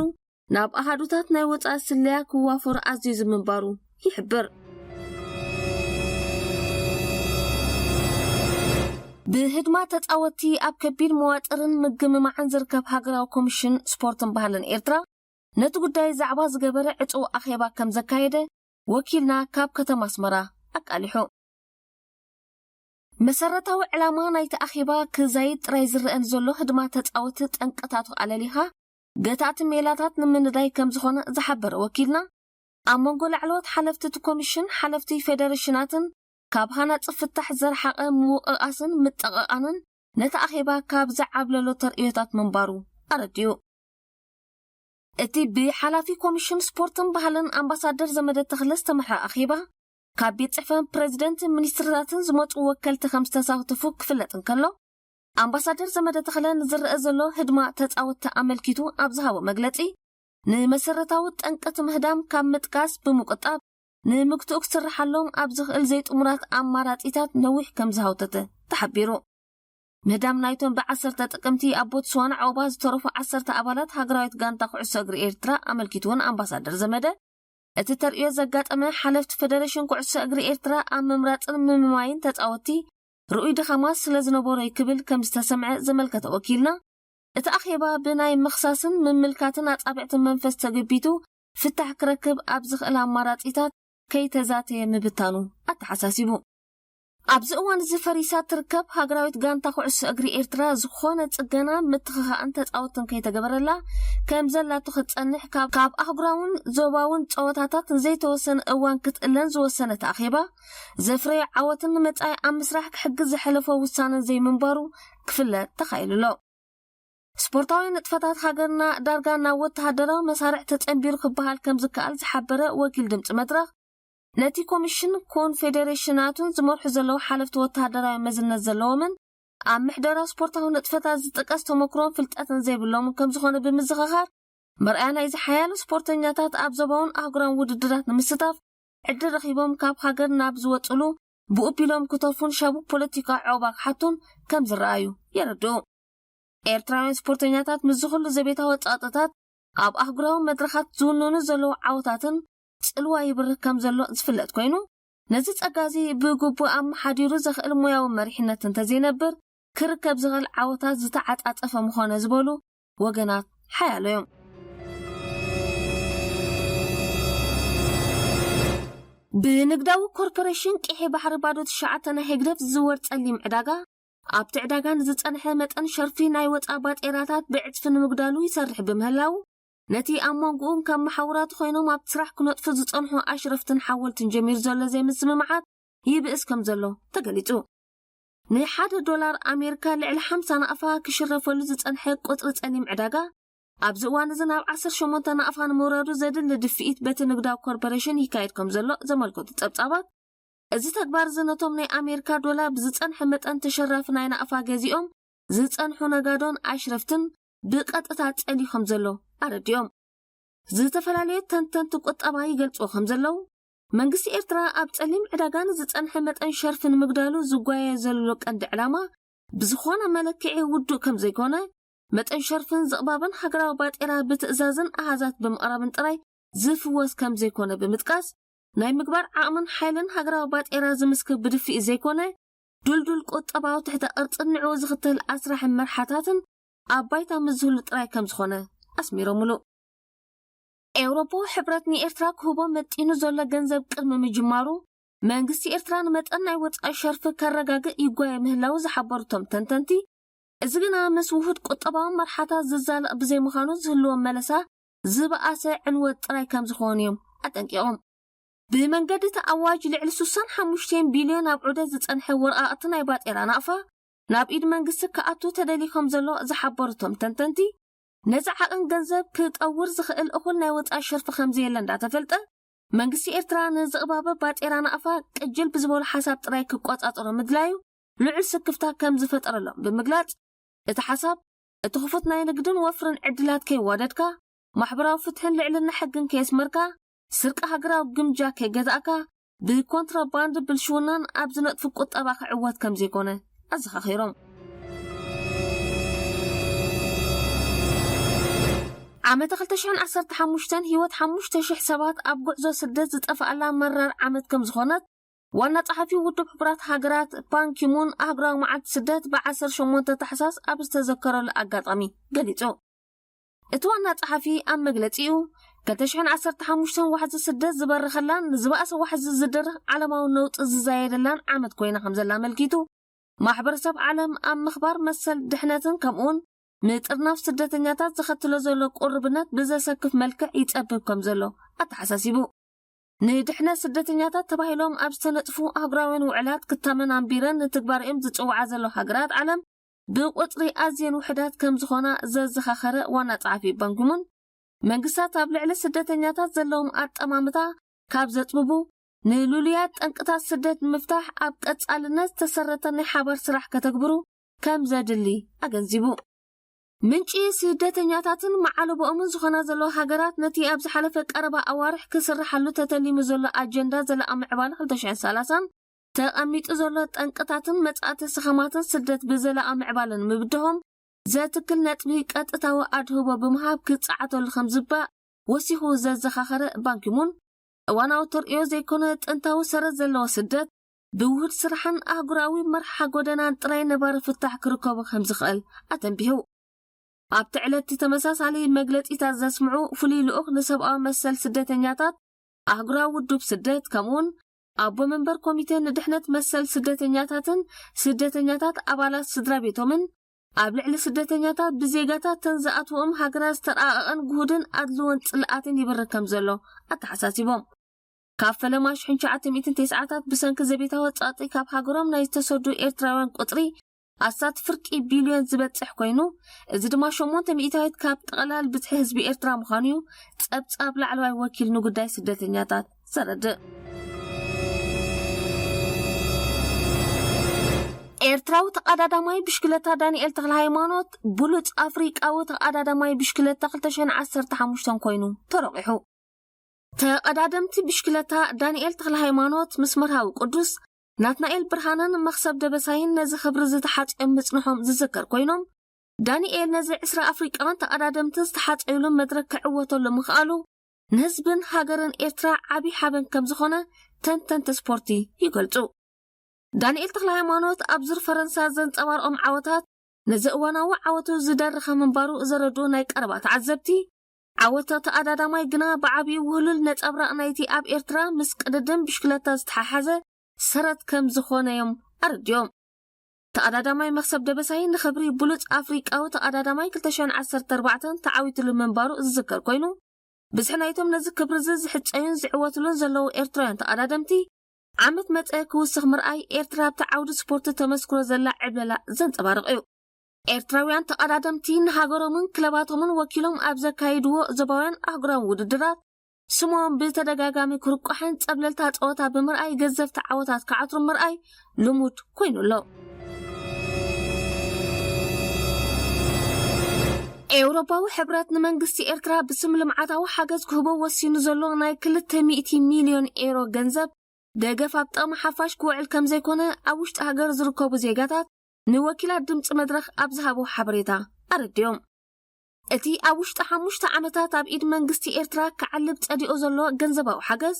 ናብ ኣሃዱታት ናይ ወጻኢ ስለያ ክዋፈሩ ኣዚዙ ምንባሩ ይሕብር። ብህድማ ተጻወትቲ ኣብ ከቢድ መዋጥርን ምግምማዕን ዝርከብ ሃገራዊ ኮሚሽን ስፖርትን ባህልን ኤርትራ ነቲ ጉዳይ ዛዕባ ዝገበረ ዕጹው ኣኼባ ከም ዘካየደ ወኪልና ካብ ከተማ ኣስመራ ኣቃሊሑ። መሰረታዊ ዕላማ ናይቲ ኣኼባ ክዛይድ ጥራይ ዝረአ ንዘሎ ህድማ ተጻወትቲ ጠንቅታቱ ኣለሊኻ ገታእቲ ሜላታት ንምንዳይ ከም ዝኾነ ዝሓበረ ወኪልና፣ ኣብ መንጎ ላዕለዎት ሓለፍቲ እቲ ኮሚሽን፣ ሓለፍቲ ፌደሬሽናትን ካብ ሃናጺ ፍታሕ ዘርሓቐ ምውቕቓስን ምጥቕቓንን ነቲ ኣኼባ ካብ ዝዓብለሎ ተርእዮታት ምንባሩ ኣረዲኡ። እቲ ብሓላፊ ኮሚሽን ስፖርትን ባህልን ኣምባሳደር ዘመደ ተኽለ ዝተመርሐ ኣኼባ፣ ካብ ቤት ጽሕፈት ፕሬዚደንት ሚኒስትርታትን ዝመጹ ወከልቲ ከም ዝተሳተፉ ክፍለጥ እንከሎ፣ ኣምባሳደር ዘመደ ተኽለ ንዝረአ ዘሎ ህድማ ተጻወትቲ ኣመልኪቱ ኣብ ዝሃቦ መግለጺ፣ ንመሰረታዊ ጠንቅቲ ምህዳም ካብ ምጥቃስ ብምቁጣብ፣ ንምግትኡ ክስርሓሎም ኣብ ዝኽእል ዘይጥሙራት ኣማራጺታት ነዊሕ ከም ዝሃውተተ ተሓቢሩ። ምህዳም ናይቶም ብ10 ጥቅምቲ ኣብ ቦትስዋና ዑቕባ ዝተረፉ ዓሰርተ ኣባላት ሃገራዊት ጋንታ ኩዕሶ እግሪ ኤርትራ ኣመልኪቱ እውን ኣምባሳደር ዘመደ፣ እቲ ተርእዮ ዘጋጠመ ሓለፍቲ ፌደሬሽን ኩዕሶ እግሪ ኤርትራ ኣብ ምምራጽን ምምማይን ተጻወትቲ ርኡይ ድኻማት ስለ ዝነበሮ እዩ ክብል ከም ዝተሰምዐ ዘመልከተ ወኪልና፣ እቲ ኣኼባ ብናይ ምኽሳስን ምምልካትን ኣጻብዕትን መንፈስ ተገቢቱ ፍታሕ ክረክብ ኣብ ዝኽእል ኣማራጺታት ከይተዛተየ ምብታኑ ኣተሓሳሲቡ። ኣብዚ እዋን እዚ ፈሪሳ ትርከብ ሃገራዊት ጋንታ ኩዕሶ እግሪ ኤርትራ ዝኾነ ጽገና፣ ምትኽኻእን ተጻወትን ከይተገበረላ ከም ዘላቶ ክትጸንሕ ካብ፣ ካብ ኣህጉራውን ዞባውን ጸወታታት ንዘይተወሰነ እዋን ክትእለን ዝወሰነት ኣኼባ፣ ዘፍረዮ ዓወትን ንመጻኢ ኣብ ምስራሕ ክሕግዝ ዝሐለፎ ውሳነ ዘይምንባሩ ክፍለጥ ተኻኢሉ ኣሎ። ስፖርታዊ ንጥፈታት ሃገርና ዳርጋ ናብ ወተሃደራዊ መሳርዕ ተጸንቢሩ ክበሃል ከም ዝከኣል ዝሓበረ ወኪል ድምጺ መድረኽ፣ ነቲ ኮሚሽን ኮንፌዴሬሽናቱን ዝመርሑ ዘለዉ ሓለፍቲ ወተሃደራዊ መዝነት ዘለዎምን ኣብ ምሕደራ ስፖርታዊ ንጥፈታት ዝጥቀስ ተመክሮን ፍልጠትን ዘይብሎምን ከም ዝኾነ ብምዝኽኻር፣ መርኣያ ናይዚ ሓያሎ ስፖርተኛታት ኣብ ዞባውን ኣህጉራውን ውድድራት ንምስታፍ ዕድል ረኺቦም ካብ ሃገር ናብ ዝወጽሉ ብኡ ቢሎም ክተፉን ሻቡ ፖለቲካዊ ዕቑባ ክሓቱን ከም ዝረኣዩ የረድኡ። ኤርትራውያን ስፖርተኛታት ምስዚ ኩሉ ዘቤታዊ ጸቕጥታት ኣብ ኣህጉራዊ መድረኻት ዝውንኑ ዘለዉ ዓወታትን ጽልዋ ይብርህ ከም ዘሎ ዝፍለጥ ኮይኑ፣ ነዚ ጸጋ እዚ ብግቡእ ኣመሓዲሩ ዘኽእል ሞያዊ መሪሕነት እንተዘይነብር፣ ክርከብ ዝኽእል ዓወታት ዝተዓጻጸፈ ምኾነ ዝበሉ ወገናት ሓያሎ እዮም። ብንግዳዊ ኮርፖሬሽን ቀይሕ ባሕሪ ባዶ ትሽዓተ ናይ ህግደፍ ዝዝወር ጸሊም ዕዳጋ፣ ኣብቲ ዕዳጋ ንዝጸንሐ መጠን ሸርፊ ናይ ወጻ ባጤራታት ብዕጽፊ ንምጉዳሉ ይሰርሕ ብምህላው፣ ነቲ ኣብ መንጎኦም ካብ መሓውራት ኮይኖም ኣብቲ ስራሕ ክነጥፉ ዝጸንሑ ኣሽረፍትን ሓወልትን ጀሚሩ ዘሎ ዘይምስምማዓት ይብእስ ከም ዘሎ ተገሊጹ። ንሓደ ዶላር ኣሜሪካ ልዕሊ ሓምሳ ናቕፋ ክሽረፈሉ ዝጸንሐ ቁጽሪ ጸሊም ዕዳጋ፣ ኣብዚ እዋን እዚ ናብ ዓሰርተ ሸሞንተ ናቕፋ ንምውራዱ ዘድሊ ድፍኢት በቲ ንግዳዊ ኮርፖሬሽን ይካየድ ከም ዘሎ ዘመልከቱ ጸብጻባት፣ እዚ ተግባር እዚ ነቶም ናይ ኣሜሪካ ዶላር ብዝጸንሐ መጠን ተሸራፊ ናይ ናቕፋ ገዚኦም ዝጸንሑ ነጋዶን ኣሽረፍትን ብቐጥታ ጸልዩ ከም ዘሎ ኣረዲኦም። ዝተፈላለዩ ተንተንቲ ቁጠባ ይገልጹ ከም ዘለዉ፣ መንግስቲ ኤርትራ ኣብ ጸሊም ዕዳጋ ንዝጸንሐ መጠን ሸርፊ ንምግዳሉ ዝጓየ ዘሎ ቀንዲ ዕላማ ብዝኾነ መለክዒ ውዱእ ከም ዘይኮነ፣ መጠን ሸርፍን ዝቕባብን ሃገራዊ ባጤራ ብትእዛዝን ኣሃዛት ብምቕራብን ጥራይ ዝፍወስ ከም ዘይኮነ ብምጥቃስ፣ ናይ ምግባር ዓቕምን ሓይልን ሃገራዊ ባጤራ ዝምስክር ብድፍኢት ዘይኮነ፣ ድልዱል ቁጠባዊ ትሕተ ቅርጽን ንዕኡ ዝኽተል ኣስራሕን መርሓታትን ኣብ ባይታ ምስ ዝህሉ ጥራይ ከም ዝኾነ ኣስሚሮምሉ። ኤውሮፖ ሕብረት ንኤርትራ ክህቦ መጢኑ ዘሎ ገንዘብ ቅድሚ ምጅማሩ፣ መንግስቲ ኤርትራ ንመጠን ናይ ወጻኢ ሸርፊ ከረጋግእ ይጓየ ምህላው ዝሓበሩ እቶም ተንተንቲ፣ እዚ ግና ምስ ውሁድ ቁጠባዊ መርሓታት ዝዛለቕ ብዘይምዃኑ ዝህልዎም መለሳ ዝበኣሰ ዕንወት ጥራይ ከም ዝኾኑ እዮም ኣጠንቂቖም። ብመንገዲ እቲ ኣዋጅ ልዕሊ ስሳን ሓሙሽተን ቢልዮን ኣብ ዑደት ዝጸንሐ ወረቓቕቲ ናይ ባጤራ ናቕፋ ናብ ኢድ መንግስቲ ክኣቱ ተደልዩ ከም ዘሎ ዝሓበሩ እቶም ተንተንቲ፣ ነዚ ዓቕን ገንዘብ ክጠውር ዝኽእል እኹል ናይ ወጻኢ ሸርፊ ከም ዘየለ እንዳተፈልጠ፣ መንግስቲ ኤርትራ ንዝቕባበ ባጤራ ናቕፋ ቅጅል ብዝበሉ ሓሳብ ጥራይ ክቆጻጸሮ ምድላዩ ልዑል ስክፍታ ከም ዝፈጠረሎም ብምግላጽ፣ እቲ ሓሳብ እቲ ክፉት ናይ ንግድን ወፍርን ዕድላት ከይዋደድካ፣ ማሕበራዊ ፍትሕን ልዕልና ሕግን ከየስመርካ፣ ስርቂ ሃገራዊ ግምጃ ከይገዛእካ፣ ብኮንትሮባንድ ብልሽውናን ኣብ ዝነጥፉ ቁጠባ ክዕወት ከም ዘይኮነ ኣዘኻኺሮም። ዓመተ ክልተ ሽሕን ዓሰርተ ሓሙሽተን ህይወት ሓሙሽተ ሽሕ ሰባት ኣብ ጉዕዞ ስደት ዝጠፍኣላ መራር ዓመት ከም ዝኾነት ዋና ጸሓፊ ውድብ ሕቡራት ሃገራት ባንኪሙን ኣህጉራዊ መዓልቲ ስደት ብ ዓሰርተ ሸሞንተ ታሕሳስ ኣብ ዝተዘከረሉ ኣጋጣሚ ገሊጹ። እቲ ዋና ጸሓፊ ኣብ መግለጺኡ፣ ክልተ ሽሕን ዓሰርተ ሓሙሽተን ዋሕዚ ስደት ዝበረኸላን ንዝባእሰ ዋሕዚ ዝድርኽ ዓለማዊ ነውጢ ዝዛየደላን ዓመት ኮይና ከም ዘላ ኣመልኪቱ፣ ማሕበረሰብ ዓለም ኣብ ምኽባር መሰል ድሕነትን ከምኡውን ምጥርናፍ ስደተኛታት ዘኸትሎ ዘሎ ቁርብነት ብዘሰክፍ መልክዕ ይጸብብ ከም ዘሎ ኣተሓሳሲቡ። ንድሕነት ስደተኛታት ተባሂሎም ኣብ ዝተነጥፉ ኣህጉራውያን ውዕላት ክታመን ኣንቢረን ንትግባርኦም ዝጽውዓ ዘለዋ ሃገራት ዓለም ብቁጽሪ ኣዝየን ውሕዳት ከም ዝኾና ዘዘኻኸረ ዋና ጸሓፊ ባንኪሙን፣ መንግስታት ኣብ ልዕሊ ስደተኛታት ዘለዎም ኣጠማምታ ካብ ዘጥብቡ፣ ንልሉያት ጠንቅታት ስደት ንምፍታሕ ኣብ ቀጻልነት ዝተሰረተ ናይ ሓባር ስራሕ ከተግብሩ ከም ዘድሊ ኣገንዚቡ። ምንጪ ስደተኛታትን መዓለቦኦምን ዝኾና ዘለዋ ሃገራት ነቲ ኣብ ዝሓለፈ ቀረባ ኣዋርሕ ክስርሓሉ ተተሊሙ ዘሎ ኣጀንዳ ዘላቒ ምዕባለ ክልተ ሽሕን ሰላሳን ተቐሚጡ ዘሎ ጠንቅታትን መጻእቲ ስኸማትን ስደት ብዘላቒ ምዕባለ ንምብድሆም ዘትክል ነጥቢ ቀጥታዊ ኣድህቦ ብምሃብ ክጸዓተሉ ከም ዝግባእ ወሲኹ ዘዘኻኸረ ባንኪሙን፣ እዋናዊ ተርእዮ ዘይኮነ ጥንታዊ ሰረት ዘለዎ ስደት ብውሁድ ስራሕን ኣህጉራዊ መርሓ ጎደናን ጥራይ ነባሪ ፍታሕ ክርከቦ ከም ዝኽእል ኣተንቢሁ። ኣብቲ ዕለት ተመሳሳሊ መግለጺታት ዘስምዑ ፍሉይ ልኡኽ ንሰብኣዊ መሰል ስደተኛታት ኣህጉራዊ ውድብ ስደት፣ ከምኡውን ኣቦ መንበር ኮሚቴ ንድሕነት መሰል ስደተኛታትን ስደተኛታት ኣባላት ስድራ ቤቶምን ኣብ ልዕሊ ስደተኛታት ብዜጋታት ተን ዝኣትውኦም ሃገራት ዝተረኣቐቐን ግሁድን ኣድልዎን ጽልኣትን ይብርህ ከም ዘሎ ኣተሓሳሲቦም። ካብ ፈለማ ሽሕን ትሽዓተ ሚእትን ተስዓታት ብሰንኪ ዘቤታዊ ጸቕጢ ካብ ሃገሮም ናይ ዝተሰዱ ኤርትራውያን ቁጽሪ ኣስታት ፍርቂ ቢልዮን ዝበጽሕ ኮይኑ፣ እዚ ድማ ሸሞንተ ሚእታዊት ካብ ጠቕላል ብዝሒ ህዝቢ ኤርትራ ምዃኑ እዩ ጸብጻብ ላዕለዋይ ወኪል ንጉዳይ ስደተኛታት ዘረድእ። ኤርትራዊ ተቐዳዳማይ ብሽክለታ ዳንኤል ተኽለ ሃይማኖት ብሉጽ ኣፍሪቃዊ ተቐዳዳማይ ብሽክለታ ክልተ ሽሕን ዓሰርተ ሓሙሽተን ኮይኑ ተረቒሑ። ተቐዳደምቲ ብሽክለታ ዳንኤል ተኽለ ሃይማኖት ምስ መርሃዊ ቅዱስ፣ ናትናኤል ብርሃነን መኽሰብ ደበሳይን ነዚ ክብሪ ዝተሓጽዮም ምጽንሖም ዝዝከር ኮይኖም፣ ዳንኤል ነዚ ዕስራ ኣፍሪቃውያን ተቐዳደምቲ ዝተሓጸዩሉ መድረክ ክዕወተሉ ምኽኣሉ ንህዝብን ሃገርን ኤርትራ ዓቢ ሓበን ከም ዝኾነ ተንተንቲ ስፖርቲ ይገልጹ። ዳንኤል ተኽለ ሃይማኖት ኣብ ዙር ፈረንሳ ዘንጸባርቖም ዓወታት ነዚ እዋናዊ ዓወቱ ዝደርኸ ምንባሩ ዘረድኡ ናይ ቀረባ ተዓዘብቲ፣ ዓወት ተቐዳዳማይ ግና ብዓቢኡ ውህሉል ነጸብራቕ ናይቲ ኣብ ኤርትራ ምስ ቅድድም ብሽክለታ ዝተሓሓዘ ሰረት ከም ዝኾነ እዮም ኣረዲኦም። ተቐዳዳማይ መኽሰብ ደበሳይ ንኽብሪ ብሉጽ ኣፍሪቃዊ ተቐዳዳማይ ክልተ ሽሕን ዓሰርተ ኣርባዕተን ተዓዊትሉ ምንባሩ ዝዝከር ኮይኑ፣ ብዝሒ ናይቶም ነዚ ክብሪ እዚ ዝሕጸዩን ዝዕወትሉን ዘለዉ ኤርትራውያን ተቐዳደምቲ፣ ዓመት መጸ ክውስኽ ምርኣይ ኤርትራ ኣብቲ ዓውዲ ስፖርት ተመስክሮ ዘላ ዕብለላ ዘንጸባርቕ እዩ። ኤርትራውያን ተቐዳደምቲ ንሃገሮምን ክለባቶምን ወኪሎም ኣብ ዘካይድዎ ዞባውያን ኣህጉራውን ውድድራት ስሞም ብተደጋጋሚ ክርቋሕን ጸብለልታ ጸወታ ብምርኣይ ገዘፍቲ ዓወታት ክዓትሩ ምርኣይ ልሙድ ኮይኑ ኣሎ። ኤውሮፓዊ ሕብረት ንመንግስቲ ኤርትራ ብስም ልምዓታዊ ሓገዝ ክህቦ ወሲኑ ዘሎ ናይ ክልተ ሚእቲ ሚልዮን ኤሮ ገንዘብ ደገፍ ኣብ ጥቕሚ ሓፋሽ ክውዕል ከም ዘይኮነ ኣብ ውሽጢ ሃገር ዝርከቡ ዜጋታት ንወኪላት ድምፂ መድረኽ ኣብ ዝሃቦ ሓበሬታ ኣረዲኦም። እቲ ኣብ ውሽጢ ሓሙሽተ ዓመታት ኣብ ኢድ መንግስቲ ኤርትራ ክዓልብ ጸዲቑ ዘሎ ገንዘባዊ ሓገዝ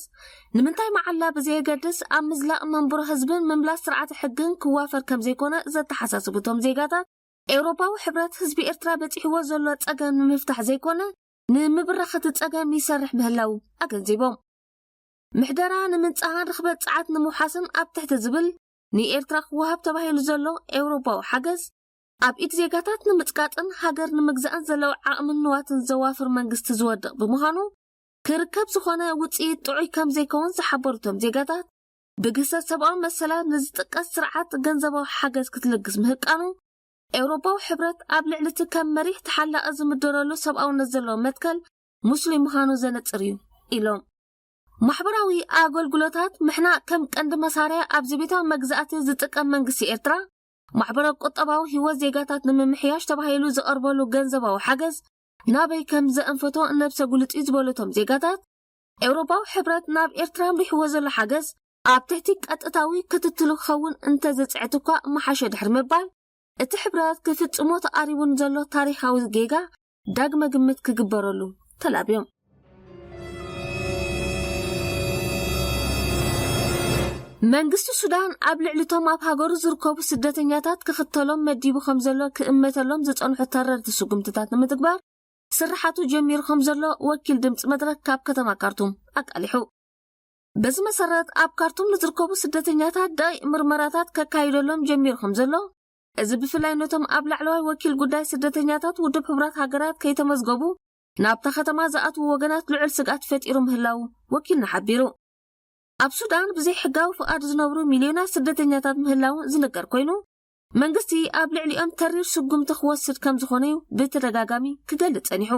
ንምንታይ መዓላ ብዘየገድስ ኣብ ምዝላቕ መንብሮ ህዝብን ምምላስ ስርዓተ ሕግን ክዋፈር ከም ዘይኮነ ዘተሓሳስቡ እቶም ዜጋታት፣ ኤውሮፓዊ ሕብረት ህዝቢ ኤርትራ በጺሕዎ ዘሎ ጸገም ንምፍታሕ ዘይኮነ ንምብራኽ እቲ ጸገም ይሰርሕ ምህላው ኣገንዚቦም። ምሕደራ ንምንጻህን ርኽበት ጸዓት ንምውሓስን ኣብ ትሕቲ ዝብል ንኤርትራ ክወሃብ ተባሂሉ ዘሎ ኤውሮፓዊ ሓገዝ ኣብ ኢድ ዜጋታት ንምጽቃጥን ሃገር ንምግዛእን ዘለዎ ዓቕምን ንዋትን ዘዋፍር መንግስቲ ዝወድቕ ብምዃኑ ክርከብ ዝኾነ ውጽኢት ጥዑይ ከም ዘይከውን ዝሓበሩ እቶም ዜጋታት፣ ብግህሰት ሰብኣዊ መሰላት ንዝጥቀስ ስርዓት ገንዘባዊ ሓገዝ ክትልግስ ምህቃኑ፣ ኤውሮፓዊ ሕብረት ኣብ ልዕሊ እቲ ከም መሪሕ ተሓላቒ ዝምደረሉ ሰብኣውነት ዘለዎ መትከል ምስሉይ ምዃኑ ዘነጽር እዩ ኢሎም። ማሕበራዊ ኣገልግሎታት ምሕና ከም ቀንዲ መሳርያ ኣብ ዘቤታዊ መግዛእቲ ዝጥቀም መንግስቲ ኤርትራ፣ ማሕበረ ቁጠባዊ ህይወት ዜጋታት ንምምሕያሽ ተባሂሉ ዝቐርበሉ ገንዘባዊ ሓገዝ ናበይ ከም ዘእንፈቶ ነብሰ ግሉጽ እዩ ዝበሉ እቶም ዜጋታት፣ ኤውሮፓዊ ሕብረት ናብ ኤርትራ ኣምሪሕዎ ዘሎ ሓገዝ ኣብ ትሕቲ ቀጥታዊ ክትትሉ ክኸውን እንተዝጽዕት እኳ ምሓሸ ድሕሪ ምባል፣ እቲ ሕብረት ክፍጽሞ ተቓሪቡ ንዘሎ ታሪኻዊ ጌጋ ዳግመ ግምት ክግበረሉ ተላብዮም። መንግስቲ ሱዳን ኣብ ልዕሊ እቶም ኣብ ሃገሩ ዝርከቡ ስደተኛታት ክኽተሎም መዲቡ ከም ዘሎ ክእመተሎም ዝጸንሑ ተረርቲ ስጉምትታት ንምትግባር ስራሓቱ ጀሚሩ ከም ዘሎ ወኪል ድምፂ መድረክ ካብ ከተማ ካርቱም ኣቃሊሑ። በዚ መሰረት ኣብ ካርቱም ንዝርከቡ ስደተኛታት ደቂቕ ምርመራታት ከካይደሎም ጀሚሩ ከም ዘሎ፣ እዚ ብፍላይ ነቶም ኣብ ላዕለዋይ ወኪል ጉዳይ ስደተኛታት ውድብ ሕቡራት ሃገራት ከይተመዝገቡ ናብታ ከተማ ዝኣትዉ ወገናት ልዑል ስግኣት ፈጢሩ ምህላው ወኪልና ሓቢሩ። ኣብ ሱዳን ብዘይ ሕጋዊ ፍቓድ ዝነብሩ ሚልዮናት ስደተኛታት ምህላው ዝንገር ኮይኑ፣ መንግስቲ ኣብ ልዕሊኦም ተሪር ስጉምቲ ክወስድ ከም ዝኾነ እዩ ብተደጋጋሚ ክገልጽ ጸኒሑ።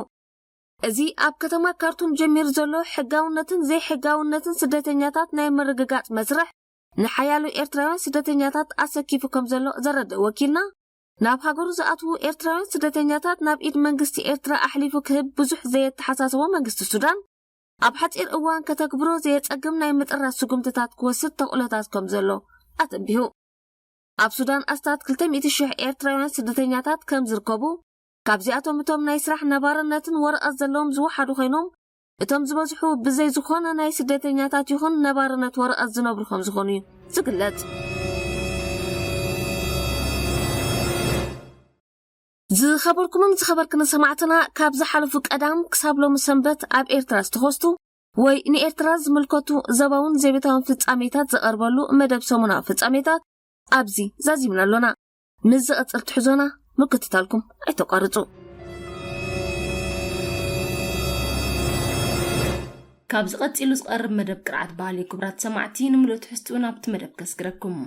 እዚ ኣብ ከተማ ካርቱም ጀሚሩ ዘሎ ሕጋውነትን ዘይሕጋውነትን ስደተኛታት ናይ ምርግጋጽ መስርሕ፣ ንሓያሎ ኤርትራውያን ስደተኛታት ኣሰኪፉ ከም ዘሎ ዘረድእ ወኪልና፣ ናብ ሃገሩ ዝኣትዉ ኤርትራውያን ስደተኛታት ናብ ኢድ መንግስቲ ኤርትራ ኣሕሊፉ ክህብ ብዙሕ ዘየተሓሳሰቦ መንግስቲ ሱዳን፣ ኣብ ሓጺር እዋን ከተግብሮ ዘየጸግም ናይ ምጥራዝ ስጉምትታት ክወስድ ተኽእሎታት ከም ዘሎ ኣተንቢሁ። ኣብ ሱዳን ኣስታት ክልተ ሚእቲ ሽሕ ኤርትራውያን ስደተኛታት ከም ዝርከቡ፣ ካብዚኣቶም እቶም ናይ ስራሕ ነባርነትን ወረቐት ዘለዎም ዝወሓዱ ኮይኖም፣ እቶም ዝበዝሑ ብዘይ ዝኾነ ናይ ስደተኛታት ይኹን ነባርነት ወረቐት ዝነብሩ ከም ዝኾኑ እዩ ዝግለጽ። ዝኸበርኩምን ዝኸበርክን ሰማዕትና፣ ካብ ዝሓለፉ ቀዳም ክሳብ ሎሚ ሰንበት ኣብ ኤርትራ ዝተኸስቱ ወይ ንኤርትራ ዝምልከቱ ዘባውን ዘቤታውን ፍጻሜታት ዝቐርበሉ መደብ ሰሙናዊ ፍጻሜታት ኣብዚ ዛዚምና ኣሎና። ምስ ዝቐጽል ትሕዞና ምክትታልኩም ኣይተቋርጹ። ካብዚ ቀጺሉ ዝቐርብ መደብ ቅርዓት ባህሊ፣ ክቡራት ሰማዕቲ፣ ንምሉእ ትሕዝትኡ ናብቲ መደብ ከስግረኩም።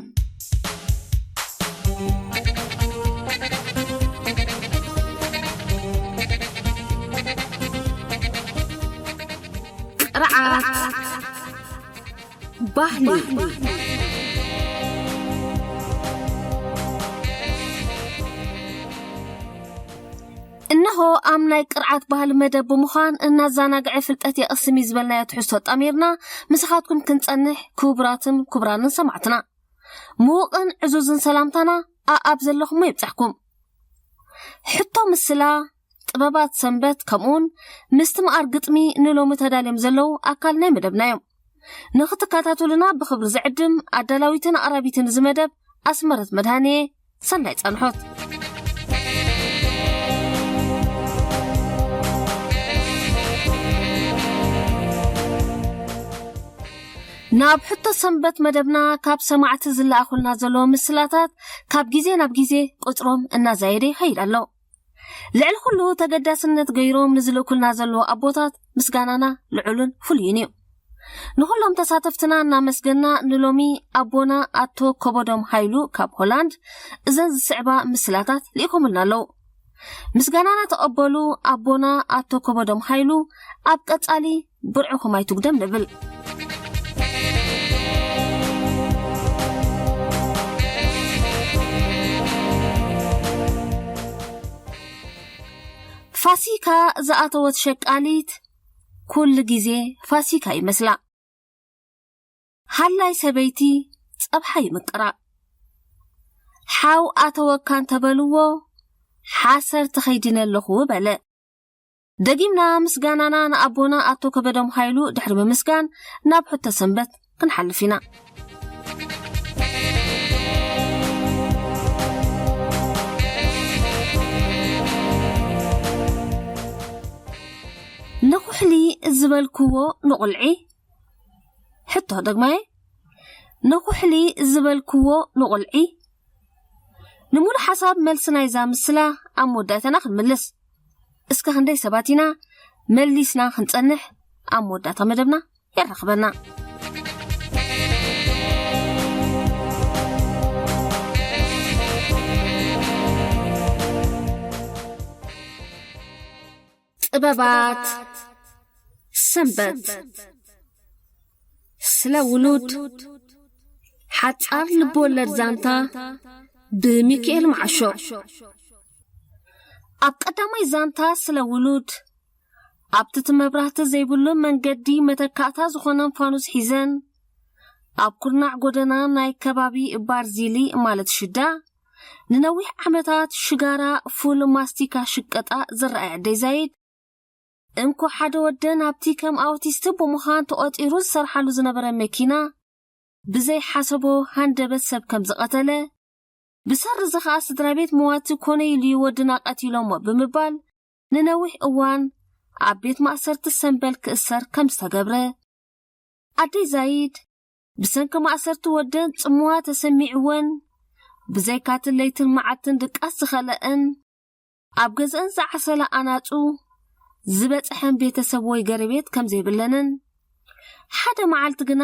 ቅርዓት ባህሊ። እነሆ ኣብ ናይ ቅርዓት ባህሊ መደብ ብምዃን እናዘናግዐ ፍልጠት የቕስም እዩ ዝበልናዮ ትሕዝቶ ኣጣሚርና ምሳኻትኩም ክንጸንሕ፣ ክቡራትን ክቡራንን ሰማዕትና፣ ምዉቕን ዕዙዝን ሰላምታና ኣኣብ ዘለኹሞ ይብጻሕኩም። ሕቶ ምስላ፣ ጥበባት ሰንበት፣ ከምኡውን ምስትምቓር ግጥሚ ንሎሚ ተዳልዮም ዘለዉ ኣካል ናይ መደብና እዮም። ንኽትከታተሉና ብኽብሪ ዝዕድም ኣዳላዊትን ኣቕራቢትን እዚ መደብ ኣስመረት መድሃንየ። ሰናይ ጻንሖት። ናብ ሕቶ ሰንበት መደብና ካብ ሰማዕቲ ዝለኣኹልና ዘለዉ ምስላታት ካብ ግዜ ናብ ግዜ ቁጽሮም እናዛየደ ይኸይድ ኣሎ። ልዕሊ ኩሉ ተገዳስነት ገይሮም ንዝልእኩልና ዘለዉ ኣቦታት ምስጋናና ልዑልን ፍሉይን እዩ። ንኹሎም ተሳተፍትና እናመስገና፣ ንሎሚ ኣቦና ኣቶ ከበዶም ሃይሉ ካብ ሆላንድ እዘን ዝስዕባ ምስላታት ልኢኾምልና ኣለዉ። ምስጋናና ተቐበሉ ኣቦና ኣቶ ከበዶም ሃይሉ፣ ኣብ ቀጻሊ ብርዕኹም ኣይትጉደም ንብል። ፋሲካ ዝኣተወት ሸቃሊት ኩሉ ግዜ ፋሲካ ይመስላ። ሃላይ ሰበይቲ ጸብሓ ይምቅራ። ሓው ኣተወካ እንተበልዎ፣ ሓሰር ተኸይዲነ ኣለኹ በለ። ደጊምና ምስጋናና ንኣቦና ኣቶ ከበዶም ሃይሉ ድሕሪ ምምስጋን፣ ናብ ሕቶ ሰንበት ክንሓልፍ ኢና። ንኹሕሊ ዝበልክዎ ንቑልዒ፣ ሕቶ ደግማየ፣ ንኹሕሊ ዝበልክዎ ንቑልዒ። ንሙሉ ሓሳብ መልሲ ናይዛ ምስላ ኣብ መወዳእታና ክንምልስ። እስከ ክንደይ ሰባት ኢና መሊስና ክንጸንሕ ኣብ መወዳእታ መደብና የራኽበና። ጥበባት ሰንበት። ስለ ውሉድ፣ ሓጻር ልብወለድ ዛንታ ብሚካኤል መዓሾ። ኣብ ቀዳማይ ዛንታ ስለ ውሉድ፣ ኣብቲ እቲ መብራህቲ ዘይብሉ መንገዲ መተካእታ ዝኾነን ፋኑስ ሒዘን፣ ኣብ ኩርናዕ ጎደና ናይ ከባቢ ባርዚሊ ማለት ሽዳ፣ ንነዊሕ ዓመታት ሽጋራ፣ ፉል፣ ማስቲካ ሽቀጣ ዝረኣየ ኣደይ ዛይድ፣ እንኮ ሓደ ወደን ኣብቲ ከም ኣውቲስት ብምዃን ተቖጺሩ ዝሰርሓሉ ዝነበረ መኪና፣ ብዘይሓሰቦ ሃንደበት ሰብ ከም ዝቐተለ፣ ብሰሪ እዚ ኸኣ ስድራ ቤት መዋቲ ኮነ ኢሉ እዩ ወድና ቀቲሎሞ ብምባል፣ ንነዊሕ እዋን ኣብ ቤት ማእሰርቲ ሰንበል ክእሰር ከም ዝተገብረ፣ ኣደይ ዛይድ ብሰንኪ ማእሰርቲ ወደን ጽምዋ ተሰሚዕወን፣ ብዘይካቲ ለይትን መዓልትን ድቃስ ዝኸለአን፣ ኣብ ገዝአን ዝዓሰላ ኣናጹ ዝበጽሐን ቤተሰብ ወይ ገረቤት ከም ዘይብለንን፣ ሓደ መዓልቲ ግና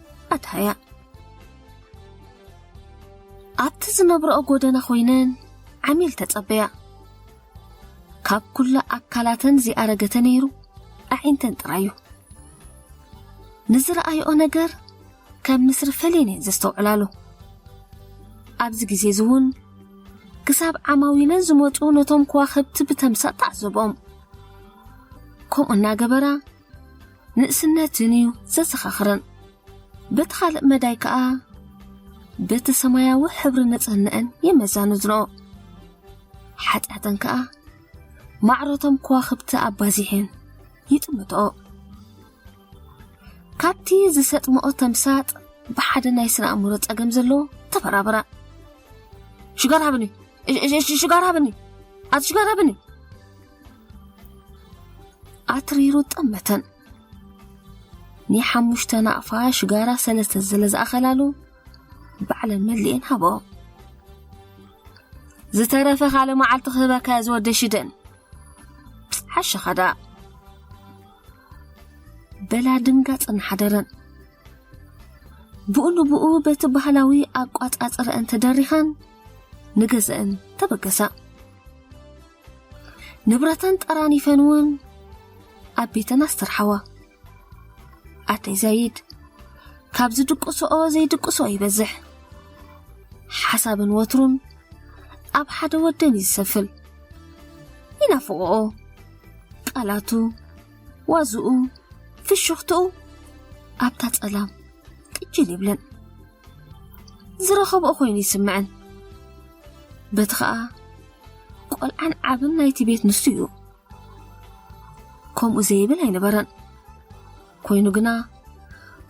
ኣድሃያ። ኣብቲ ዝነብረኦ ጎደና ኮይነን ዓሚል ተጸበያ። ካብ ኩሉ ኣካላተን ዝኣረገተ ነይሩ ኣዒንተን ጥራዩ። ንዝረኣይኦ ነገር ከም ንስሪ ፈሌን እየን ዘስተውዕላሉ። ኣብዚ ግዜ እዚ እውን ክሳብ ዓማዊለን ዝመጹ ነቶም ከዋኽብቲ ብተምሳጥ ተዓዘቦም። ከምኡ እናገበራ ንእስነትን እዩ ዘዘኻኽረን። በቲ ካልእ መዳይ ከኣ በቲ ሰማያዊ ሕብሪ ንጽህናኣን የመዛንዝንኦ። ሓጢኣተን ከኣ ማዕረቶም ከዋኽብቲ ኣባዚሐን ይጥምትኦ። ካብቲ ዝሰጥምኦ ተምሳጥ ብሓደ ናይ ስነ ኣእምሮ ጸገም ዘለዎ ተበራበራ። ሽጋራ ሃብኒ፣ እሽ- እሽ- እሽ- ሽጋራ ሃብኒ፣ ኣቲ ሽጋራ ሃብኒ። ኣትሪሩ ጠመተን። ናይ ሓሙሽተ ናቕፋ ሽጋራ ሰለስተ ስለ ዝኣኸላሉ ባዕለን መሊኤን ሃበኦ። ዝተረፈ ካልእ መዓልቲ ክህበካ እየ ዝወደ ሽደን። ሓሸኻ ደኣ። በላ ድንጋጽ እናሓደረን። ብኡ ንብኡ በቲ ባህላዊ ኣቋጻጽረአን ተደሪኸን ንገዘአን ተበገሳ። ንብረተን ጠራኒፈን እውን ኣብ ቤተን ኣስተርሓዋ። ኣደይ ዛይድ ካብ ዝድቅስኦ ዘይድቅስኦ ይበዝሕ። ሓሳብን ወትሩን ኣብ ሓደ ወደን እዩ ዝሰፍል። ይናፍቕኦ። ቃላቱ፣ ዋዝኡ፣ ፍሽኽትኡ ኣብታ ጸላም ቅጅል ይብለን። ዝረኸብኦ ኮይኑ ይስምዐን። በቲ ኸኣ ቆልዓን ዓብን ናይቲ ቤት ንሱ እዩ። ከምኡ ዘይብል ኣይነበረን። ኮይኑ ግና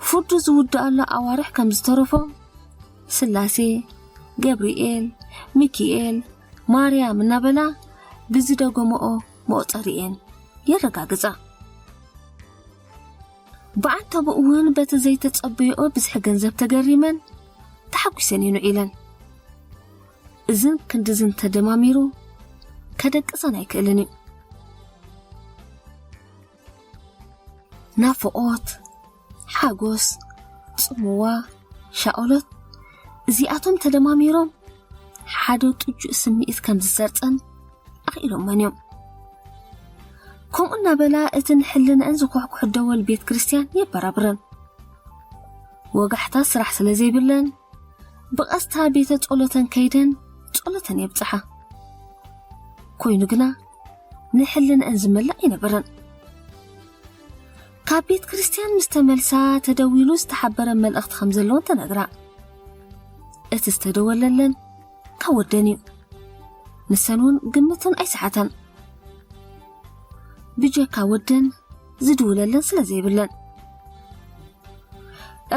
ፍርዱ ዝውድኣሉ ኣዋርሕ ከም ዝተረፎ ስላሴ፣ ገብርኤል፣ ሚኪኤል፣ ማርያም እናበላ ብዝደገመኦ መቑጸሪኤን የረጋግጻ። ብዓንተቦ እውን በቲ ዘይተጸበየኦ ብዝሒ ገንዘብ ተገሪመን ተሓጒሰን እየን ውዒለን። እዝን ክንድዝን ተደማሚሩ ከደቅሰን ኣይክእልን እዩ። ናፍቖት፣ ሓጎስ፣ ጽምዋ፣ ሻኦሎት፣ እዚኣቶም ተደማሚሮም ሓደ ጥጁእ ስምዒት ከም ዝሰርጸን ኣኽኢሎሞን እዮም። ከምኡ እናበላ እቲ ንሕልነአን ዝኳሕኩሕ ደወል ቤት ክርስቲያን የበራብረን። ወጋሕታ ስራሕ ስለ ዘይብለን ብቐስታ ቤተ ጸሎተን ከይደን ጸሎተን የብጽሓ። ኮይኑ ግና ንሕልነአን ዝመልእ ኣይነበረን። ካብ ቤት ክርስቲያን ምስ ተመልሳ ተደዊሉ ዝተሓበረ መልእኽቲ ከም ዘለዎን ተነግራ። እቲ ዝተደወለለን ካብ ወደን እዩ። ንሰን እውን ግምተን ኣይሰሓታን። ብጀካ ወደን ዝድውለለን ስለ ዘይብለን።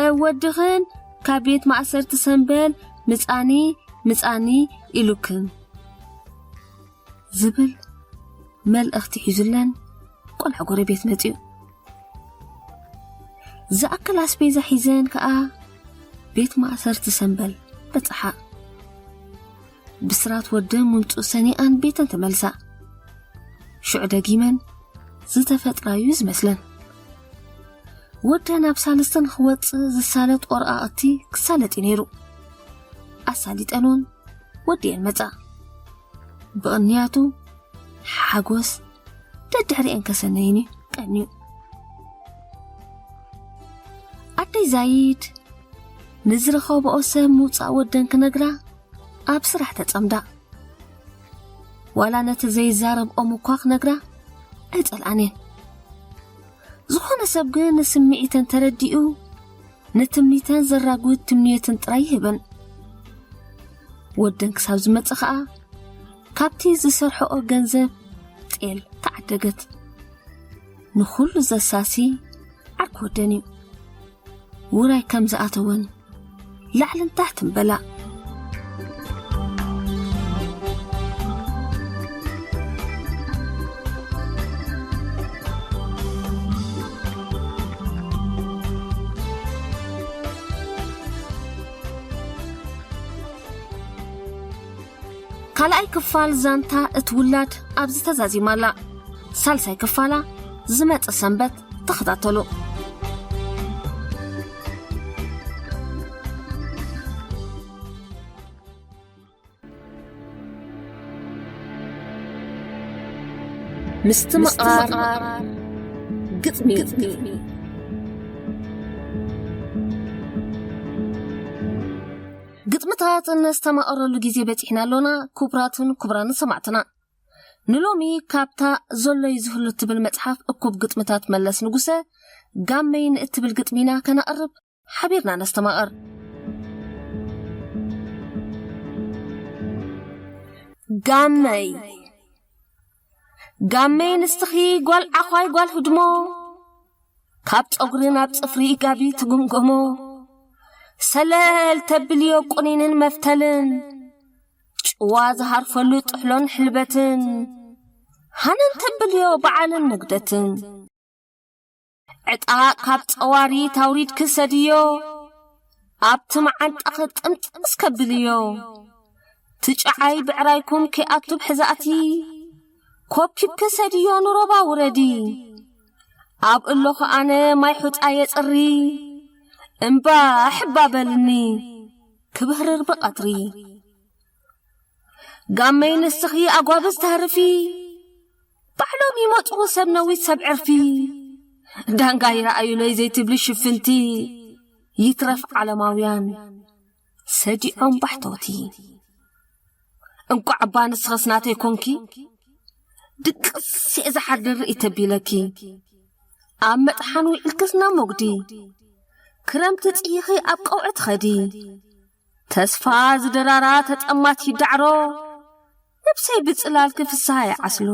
"እ፣ ወድኽን ካብ ቤት ማእሰርቲ ሰምበል ምጻኒ፣ ምጻኒ ኢሉክን" ዝብል መልእኽቲ ሒዙለን ቆልዓ ጎረቤት መጺኡ። ዝኣክል ኣስቤዛ ሒዘን ከኣ ቤት ማእሰርቲ ሰምበል በጽሓ። ብስራት ወደን ምምጽኡ ሰኒኣን ቤተን ተመልሳ። ሽዑ ደጊመን ዝተፈጥራዩ ዝመስለን። ወደን ኣብ ሳልስቲ ንኽወጽእ ዝሳለጥ ወረቓቕቲ ክሳለጥ እዩ ነይሩ። ኣሳሊጠን እውን ወዲኤን መጻ። ብቕንያቱ ሓጎስ ደድሕሪኤን ከሰነይኒ ቀንዩ። ኣደይ ዛይድ ንዝረኸብኦ ሰብ ምውጻእ ወደን ክነግራ ኣብ ስራሕ ተጸምዳ። ዋላ ነቲ ዘይዛረብኦም እኳ ክነግራ ኣይጸልኣን እየን። ዝኾነ ሰብ ግን ንስምዒተን ተረዲኡ ንትምኒተን ዘራጉድ ትምኒትን ጥራይ ይህበን። ወደን ክሳብ ዝመጽእ ኸኣ ካብቲ ዝሰርሐኦ ገንዘብ ጤል ተዓደገት። ንኹሉ ዘሳሲ ዓርኪ ወደን እዩ። ውራይ ከም ዝኣተወን ላዕልን ታሕትን በላ። ካልኣይ ክፋል ዛንታ እቲ ውላድ ኣብዚ ተዛዚማ ኣላ። ሳልሳይ ክፋላ ዝመጽእ ሰንበት ተኸታተሉ። ምስትምቓር ግጥሚ። ግጥምታት እነስተማቐረሉ ግዜ በጺሕና ኣሎና። ክቡራትን ክቡራንን ሰማዕትና፣ ንሎሚ ካብታ ዘሎይ ዝህሉ እትብል መጽሓፍ እኩብ ግጥምታት መለስ ንጉሰ፣ ጋመይ ንእትብል ግጥሚና ከነቕርብ ሓቢርና ነስተማቐር። ጋመይ፣ ጋመይ ንስኺ ጓል ዓዃይ ጓል ህድሞ፣ ካብ ጸጉሪ ናብ ጽፍሪ ጋቢ ትግምገሞ፣ ሰለል ተብልዮ ቁኒንን መፍተልን፣ ጭዋ ዝሃርፈሉ ጥሕሎን ሕልበትን፣ ሃነን ተብልዮ በዓልን ንግደትን። ዕጣ ካብ ጸዋሪ ታውሪድ ክሰድዮ፣ ኣብቲ መዓንጣኺ ጥምጥም እስከብልዮ። ትጫዓይ ብዕራይኩም ከይኣቱ ብሕዛእቲ፣ ኮብኪብ ክሰድዮ ንሮባ ውረዲ። ኣብ እሎኹ ኣነ ማይ ሑጻ የጽሪ፣ እምባ ሕባ በልኒ ክብህርር ብቐትሪ። ጋመይ ንስኺ ኣጓብዝ ተህርፊ፣ ባዕሎም ይመጹ ሰብ ነዊት ሰብ ዕርፊ። ዳንጋ ይረኣዩለይ ዘይትብሊ ሽፍንቲ፣ ይትረፍ ዓለማውያን ሰዲዖም ባሕተውቲ። እንቋዕ እባ ንስኽስ ናተይ ኮንኪ፣ ድቅስ እየ ዝሓድር ርእይ ተቢለኪ። ኣብ መጥሓን ውዒልክስ ናብ መጉዲ፣ ክረምቲ ጽሂኺ ኣብ ቀውዒ ትኸዲ። ተስፋ ዝደራራ ተጠማቲ ዳዕሮ፣ ነብሰይ ብጽላልኪ ፍስሃ ይዓስሎ።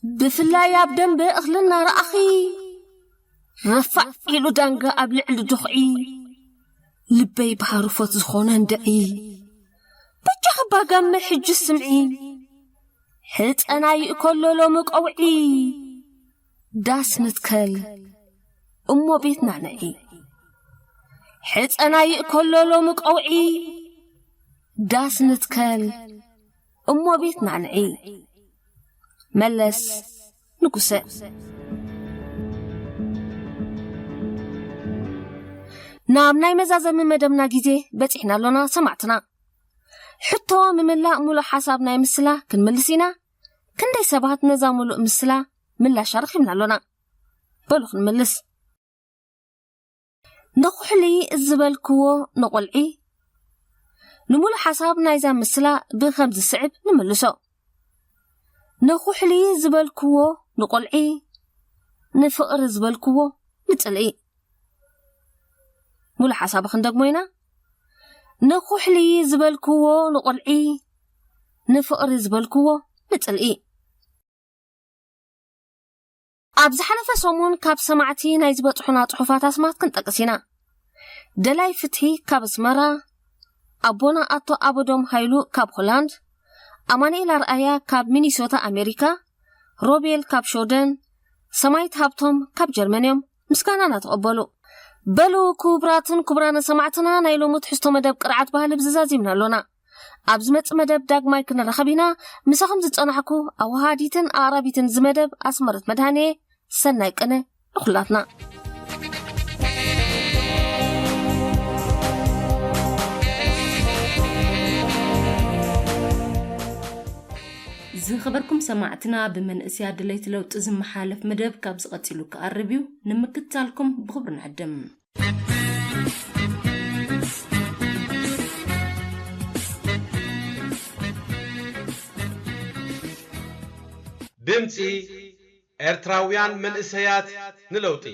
ብፍላይ ኣብ ደንበ እኽሊ እናረኣኺ፣ ረፋዕ ኢሉ ዳንጋ ኣብ ልዕሊ ድኹዒ፣ ልበይ ብሃሩፎት ዝኾነ እንድዒ። በጃኺ እባ ጋመ ሕጂ ስምዒ፣ ሕጸና ይእከሎ ሎሚ ቀውዒ። ዳስ ንትከል እሞ ቤትና ንዒ። ሕጸና ይእከሎ ሎሚ ቀውዒ፣ ዳስ ንትከል እሞ ቤትና ንዒ። መለስ ንጉሰ። ናብ ናይ መዛዘሚ መደብና ግዜ በጺሕና ኣሎና ሰማዕትና። ሕቶ ምምላእ ሙሉእ ሓሳብ ናይ ምስላ ክንምልስ ኢና። ክንደይ ሰባት ነዛ ሙሉእ ምስላ ምላሽ ኣረኺብና ኣሎና? በሉ ክንምልስ። ንኹሕሊ ዝበልክዎ ንቖልዒ፣ ንሙሉእ ሓሳብ ናይዛ ምስላ ብኸም ዝስዕብ ንምልሶ። ንኹሕሊ ዝበልክዎ ንቖልዒ፣ ንፍቕሪ ዝበልክዎ ንጽልኢ። ሙሉእ ሓሳብ ክንደግሞ ኢና። ንኹሕሊ ዝበልክዎ ንቖልዒ፣ ንፍቕሪ ዝበልክዎ ንጽልኢ። ኣብ ዝሓለፈ ሰሙን ካብ ሰማዕቲ ናይ ዝበጽሑና ጽሑፋት ኣስማት ክንጠቅስ ኢና። ደላይ ፍትሒ ካብ ኣስመራ፣ ኣቦና ኣቶ ኣበዶም ሃይሉ ካብ ሆላንድ፣ ኣማኑኤል ኣርኣያ ካብ ሚኒሶታ ኣሜሪካ፣ ሮቤል ካብ ሽወደን፣ ሰማይት ሃብቶም ካብ ጀርመን እዮም ምስጋናና ተቐበሉ። በሉ ክቡራትን ክቡራን ሰማዕትና፣ ናይ ሎሚ ትሕዝቶ መደብ ቅርዓት ባህሊ ብዝዛዚምና ኣሎና። ኣብ ዝመጽእ መደብ ዳግማይ ክንራኸብ ኢና። ምሳኹም ዝጸናሕኩ ኣወሃዲትን ኣቕራቢትን እዚ መደብ ኣስመረት መድሃኔ። ሰናይ ቅነ ንኹላትና። ዝኸበርኩም ሰማዕትና፣ ብመንእስያ ድለይቲ ለውጢ ዝመሓለፍ መደብ ካብዚ ቀጺሉ ክቐርብ እዩ። ንምክትታልኩም ብኽብሪ ንዕድም። ድምፂ ኤርትራውያን መንእሰያት ንለውጢ።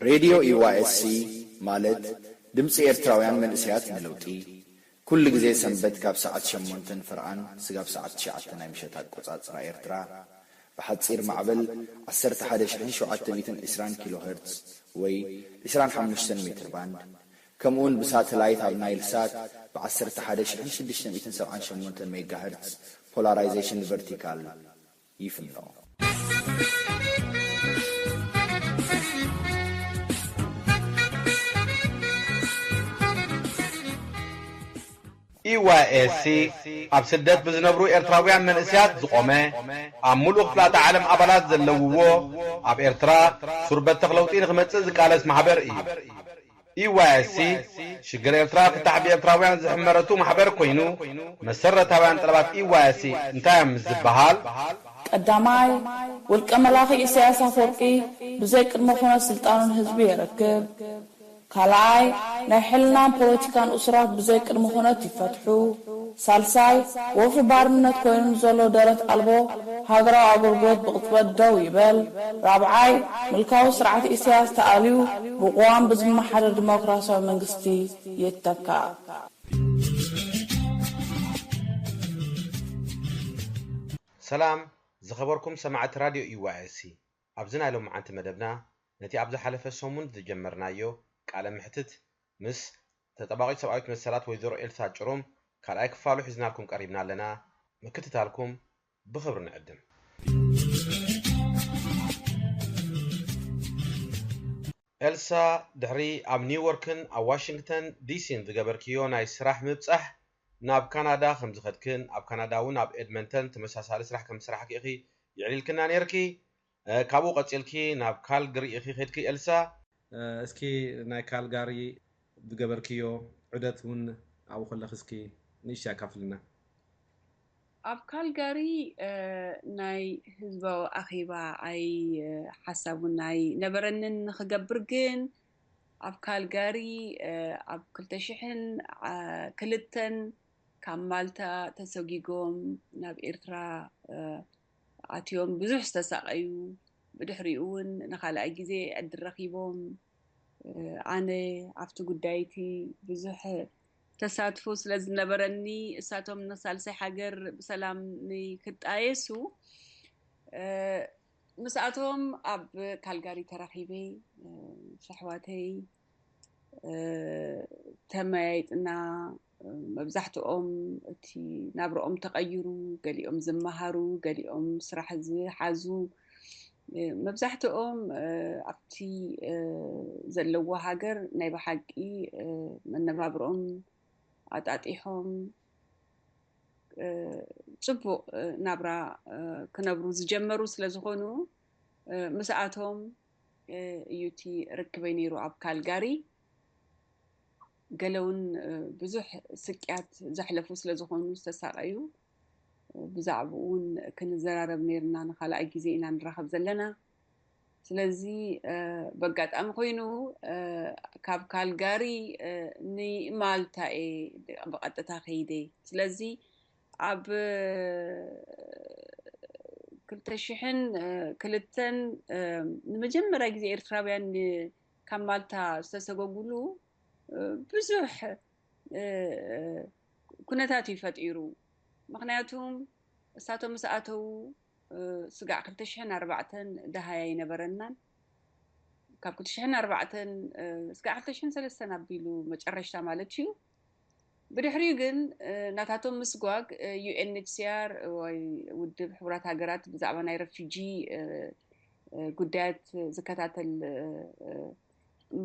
ሬድዮ ኢ ዋይ ኤስ ሲ ማለት ድምፂ ኤርትራውያን መንእሰያት ንለውጢ፣ ኩሉ ግዜ ሰንበት ካብ ሰዓት ሸሞንተን ፍርቓን ስጋብ ሰዓት ትሽዓተ ናይ ምሸት ኣቆጻጽራ ኤርትራ፣ ብሓጺር ማዕበል ዓሰርተ ሓደ ሽሕን ሸውዓተ ሚእትን ዕስራን ኪሎ ሄርትዝ ወይ ዕስራን ሓሙሽተን ሜትር ባንድ፣ ከምኡውን ብሳተላይት ኣብ ናይል ሳት ብ ዓሰርተ ሓደ ሽሕን ሽዱሽተ ሚእትን ሰብዓን ሸሞንተን ሜጋ ሄርትዝ ፖላራይዜሽን ቨርቲካል ይፍኖ። ኢ ዋይ ኤስ ሲ ኣብ ስደት ብዝነብሩ ኤርትራውያን መንእሰያት ዝቖመ፣ ኣብ ምሉእ ክፍላተ ዓለም ኣባላት ዘለውዎ፣ ኣብ ኤርትራ ሱር በተኽ ለውጢ ንኽመጽእ ዝቃለስ ማሕበር እዩ። ኢ ዋይ ኤስ ሲ ሽግር ኤርትራ ፍታሕ ብኤርትራውያን ዝሕመረቱ ማሕበር ኮይኑ፣ መሰረታውያን ጠለባት ኢ ዋይ ኤስ ሲ እንታይ እዮም ምስ ዝበሃል፣ ቀዳማይ፣ ውልቀ መላኺ ኢሳያስ ኣፈወርቂ ብዘይ ቅድመ ኩነት ስልጣኑ ንህዝቢ የረክብ። ካልኣይ፣ ናይ ሕልናን ፖለቲካን እሱራት ብዘይ ቅድመ ኩነት ይፈትሑ። ሳልሳይ፣ ወፍሪ ባርነት ኮይኑ ንዘሎ ደረት ኣልቦ ሃገራዊ ኣገልግሎት ብቕጽበት ደው ይበል። ራብዓይ፣ ምልካዊ ስርዓት ኢሳያስ ተኣልዩ ብቅዋም ብዝመሓደር ዲሞክራሲያዊ መንግስቲ ይተካእ። ሰላም ዝኸበርኩም ሰማዕቲ ራድዮ ኢ ዋይ ኤስ ሲ፣ ኣብዚ ናይ ሎምዓንቲ መደብና ነቲ ኣብ ዝሓለፈ ሰሙን ዝጀመርናዮ ቃለ መሕትት ምስ ተጣባቒት ሰብኣዊት መሰላት ወይዘሮ ኤልሳ ጭሩም ካልኣይ ክፋሉ ሒዝናልኩም ቀሪብና ኣለና። ምክትታልኩም ብኽብሪ ንዕድም። ኤልሳ፣ ድሕሪ ኣብ ኒውዮርክን ኣብ ዋሽንግተን ዲሲን ዝገበርክዮ ናይ ስራሕ ምብጻሕ፣ ናብ ካናዳ ከም ዝኸድክን ኣብ ካናዳ እውን ኣብ ኤድመንተን ተመሳሳሊ ስራሕ ከም ዝሰራሕኪ ኢኺ የዕሊልክና ነይርኪ። እ፣ ካብኡ ቀጺልኪ ናብ ካልግሪ ኢኺ ኸድኪ ኤልሳ። እ፣ እስኪ ናይ ካልጋሪ ዝገበርክዮ ዑደት እውን ኣብኡ ከለኺ እስኪ ንእሽቶ ኣካፍልና። ኣብ ካልጋሪ እ፣ ናይ ህዝባዊ ኣኼባ ኣይ እ፣ ሓሳብ እውን ኣይነበረንን ንኽገብር፣ ግን ኣብ ካልጋሪ እ፣ ኣብ ክልተ ሽሕን ክልተን ካብ ማልታ ተሰጊጎም ናብ ኤርትራ እ፣ ኣትዮም ብዙሕ ዝተሳቐዩ፣ ብድሕሪኡ እውን ንኻልኣይ ግዜ ዕድል ረኺቦም። ኣነ ኣብቲ ጉዳይ እቲ ብዙሕ ተሳትፎ ስለ ዝነበረኒ፣ እሳቶም ንሳልሳይ ሃገር ብሰላም ንክጣየሱ ምስኣቶም ኣብ ካልጋሪ ተራኺበ። ምስ ኣሕዋተይ ተመያይጥና። መብዛሕትኦም እቲ ናብርኦም ተቐይሩ፣ ገሊኦም ዝመሃሩ፣ ገሊኦም ስራሕ ዝሓዙ፣ መብዛሕትኦም ኣብቲ ዘለዎ ሃገር ናይ ብሓቂ መነባብርኦም ኣጣጢሖም ጽቡቕ ናብራ ክነብሩ ዝጀመሩ ስለ ዝኾኑ፣ ምስኣቶም እዩ እቲ ርክበይ ነይሩ ኣብ ካልጋሪ። ገለ እውን ብዙሕ ስቅያት ዘሕለፉ ስለ ዝኾኑ ዝተሳቐዩ፣ ብዛዕባኡ እውን ክንዘራረብ ነይርና። ንኻልኣይ ግዜ ኢና ንራኸብ ዘለና። ስለዚ በጋጣሚ ኮይኑ ካብ ካልጋሪ ንማልታ እየ ብቐጥታ ከይደ። ስለዚ ኣብ ክልተ ሽሕን ክልተን ንመጀመርያ ግዜ ኤርትራውያን ካብ ማልታ ዝተሰጎጉሉ ብዙሕ ኩነታት እዩ ፈጢሩ። ምክንያቱም እሳቶም ምስ ኣተዉ ስጋዕ ክልተ ሽሕን ኣርባዕተን ደሃይ ኣይነበረናን። ካብ ክልተ ሽሕን ኣርባዕተን ስጋዕ ክልተ ሽሕን ሰለስተን ኣቢሉ መጨረሽታ ማለት እዩ። ብድሕሪኡ ግን ናታቶም ምስጓግ ዩ ኤን ኤች ሲ ኣር ወይ ውድብ ሕቡራት ሃገራት ብዛዕባ ናይ ረፊጂ ጉዳያት ዝከታተል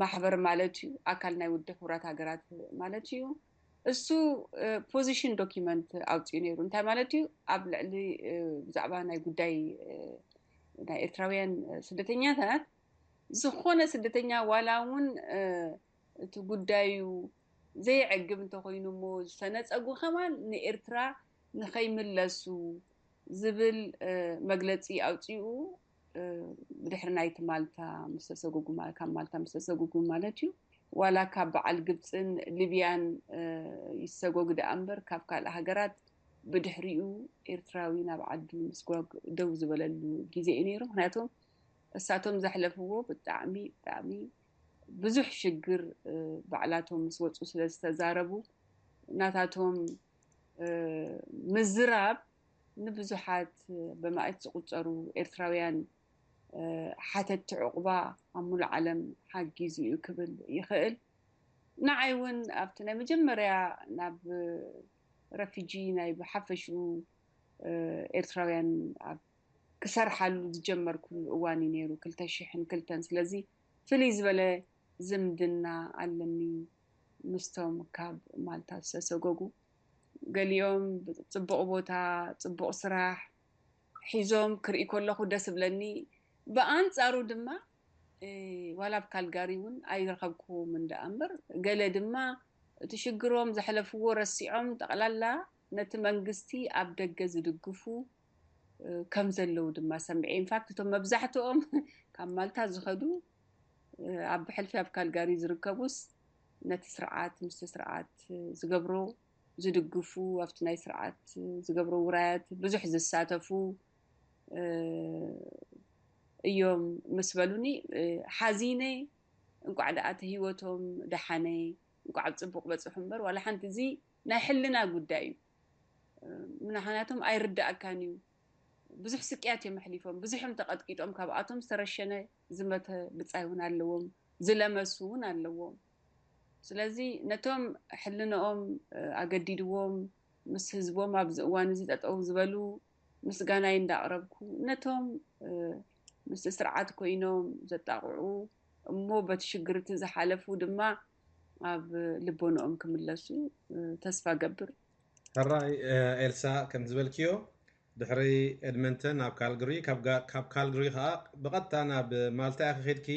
ማሕበር ማለት እዩ፣ ኣካል ናይ ውድብ ሕቡራት ሃገራት ማለት እዩ። እሱ ፖዚሽን ዶኪመንት ኣውፅኡ ነይሩ። እንታይ ማለት እዩ? ኣብ ልዕሊ ብዛዕባ ናይ ጉዳይ ናይ ኤርትራውያን ስደተኛታት፣ ዝኾነ ስደተኛ ዋላ እውን እቲ ጉዳዩ ዘየዕግብ እንተኾይኑ እሞ ዝተነፀጉ ከማን ንኤርትራ ንኸይምለሱ ዝብል መግለፂ ኣውፂኡ። ብድሕሪ ናይቲ ማልታ ምስ ተሰጉጉ፣ ካብ ማልታ ምስ ተሰጉጉ ማለት እዩ። ዋላ ካብ በዓል ግብፅን ሊብያን ይሰጎግ ደኣ እምበር ካብ ካልእ ሃገራት ብድሕሪኡ ኤርትራዊ ናብ ዓዱ ምስጓግ ደው ዝበለሉ ግዜ እዩ ነይሩ። ምክንያቱም እሳቶም ዘሕለፍዎ ብጣዕሚ ብጣዕሚ ብዙሕ ሽግር ባዕላቶም ምስ ወፁ ስለ ዝተዛረቡ ናታቶም ምዝራብ ንብዙሓት በማእት ዝቁፀሩ ኤርትራውያን ሓተቲ ዕቑባ ኣብ ሙሉእ ዓለም ሓጊዙ እዩ ክብል ይኽእል። ንዓይ እውን ኣብቲ ናይ መጀመርያ ናብ ረፊጂ ናይ ብሓፈሽኡ ኤርትራውያን ኣብ ክሰርሓሉ ዝጀመርኩሉ እዋን እዩ ነይሩ፣ ክልተ ሽሕን ክልተን። ስለዚ ፍልይ ዝበለ ዝምድና ኣለኒ ምስቶም ካብ ማልታ ዝተሰጎጉ። ገሊኦም ጽቡቕ ቦታ፣ ጽቡቕ ስራሕ ሒዞም ክርኢ ከለኹ ደስ እብለኒ። ብኣንጻሩ ድማ ዋላ ኣብ ካልጋሪ እውን ኣይረኸብኩዎም እንዳ እምበር፣ ገለ ድማ እቲ ሽግሮም ዘሕለፍዎ ረሲዖም ጠቕላላ ነቲ መንግስቲ ኣብ ደገ ዝድግፉ ከም ዘለዉ ድማ ሰሚዐ። ኢንፋክት እቶም መብዛሕትኦም ካብ ማልታ ዝኸዱ ኣብ ብሕልፊ ኣብ ካልጋሪ ዝርከቡስ ነቲ ስርዓት ምስቲ ስርዓት ዝገብሮ ዝድግፉ ኣብቲ ናይ ስርዓት ዝገብሮ ውራያት ብዙሕ ዝሳተፉ እዮም ምስ በሉኒ ሓዚነ። እንቋዕ ደኣ እቲ ህይወቶም ደሓነ፣ እንቋዕ ኣብ ፅቡቕ በፅሑ እምበር ዋላ ሓንቲ እዚ ናይ ሕልና ጉዳይ እዩ። ምክንያቱም ኣይርዳእካን እዩ። ብዙሕ ስቅያት እዮም ኣሕሊፎም፣ ብዙሕ እዮም ተቐጥቂጦም። ካብኣቶም ዝተረሸነ ዝመተ ብፃይ እውን ኣለዎም፣ ዝለመሱ እውን ኣለዎም። ስለዚ ነቶም ሕልንኦም ኣገዲድዎም ምስ ህዝቦም ኣብዚ እዋን እዚ ጠጠው ዝበሉ ምስጋናይ እንዳቕረብኩ፣ ነቶም ምስቲ ስርዓት ኮይኖም ዘጣቕዑ እሞ በቲ ሽግር እቲ ዝሓለፉ ድማ ኣብ ልቦንኦም ክምለሱ ተስፋ ገብር። ሕራይ ኤልሳ፣ ከም ዝበልክዮ ድሕሪ ኤድመንተን ኣብ ካልግሪ፣ ካብ ካልግሪ ከዓ ብቐጥታ ናብ ማልታ ኢኺ ኬድኪ።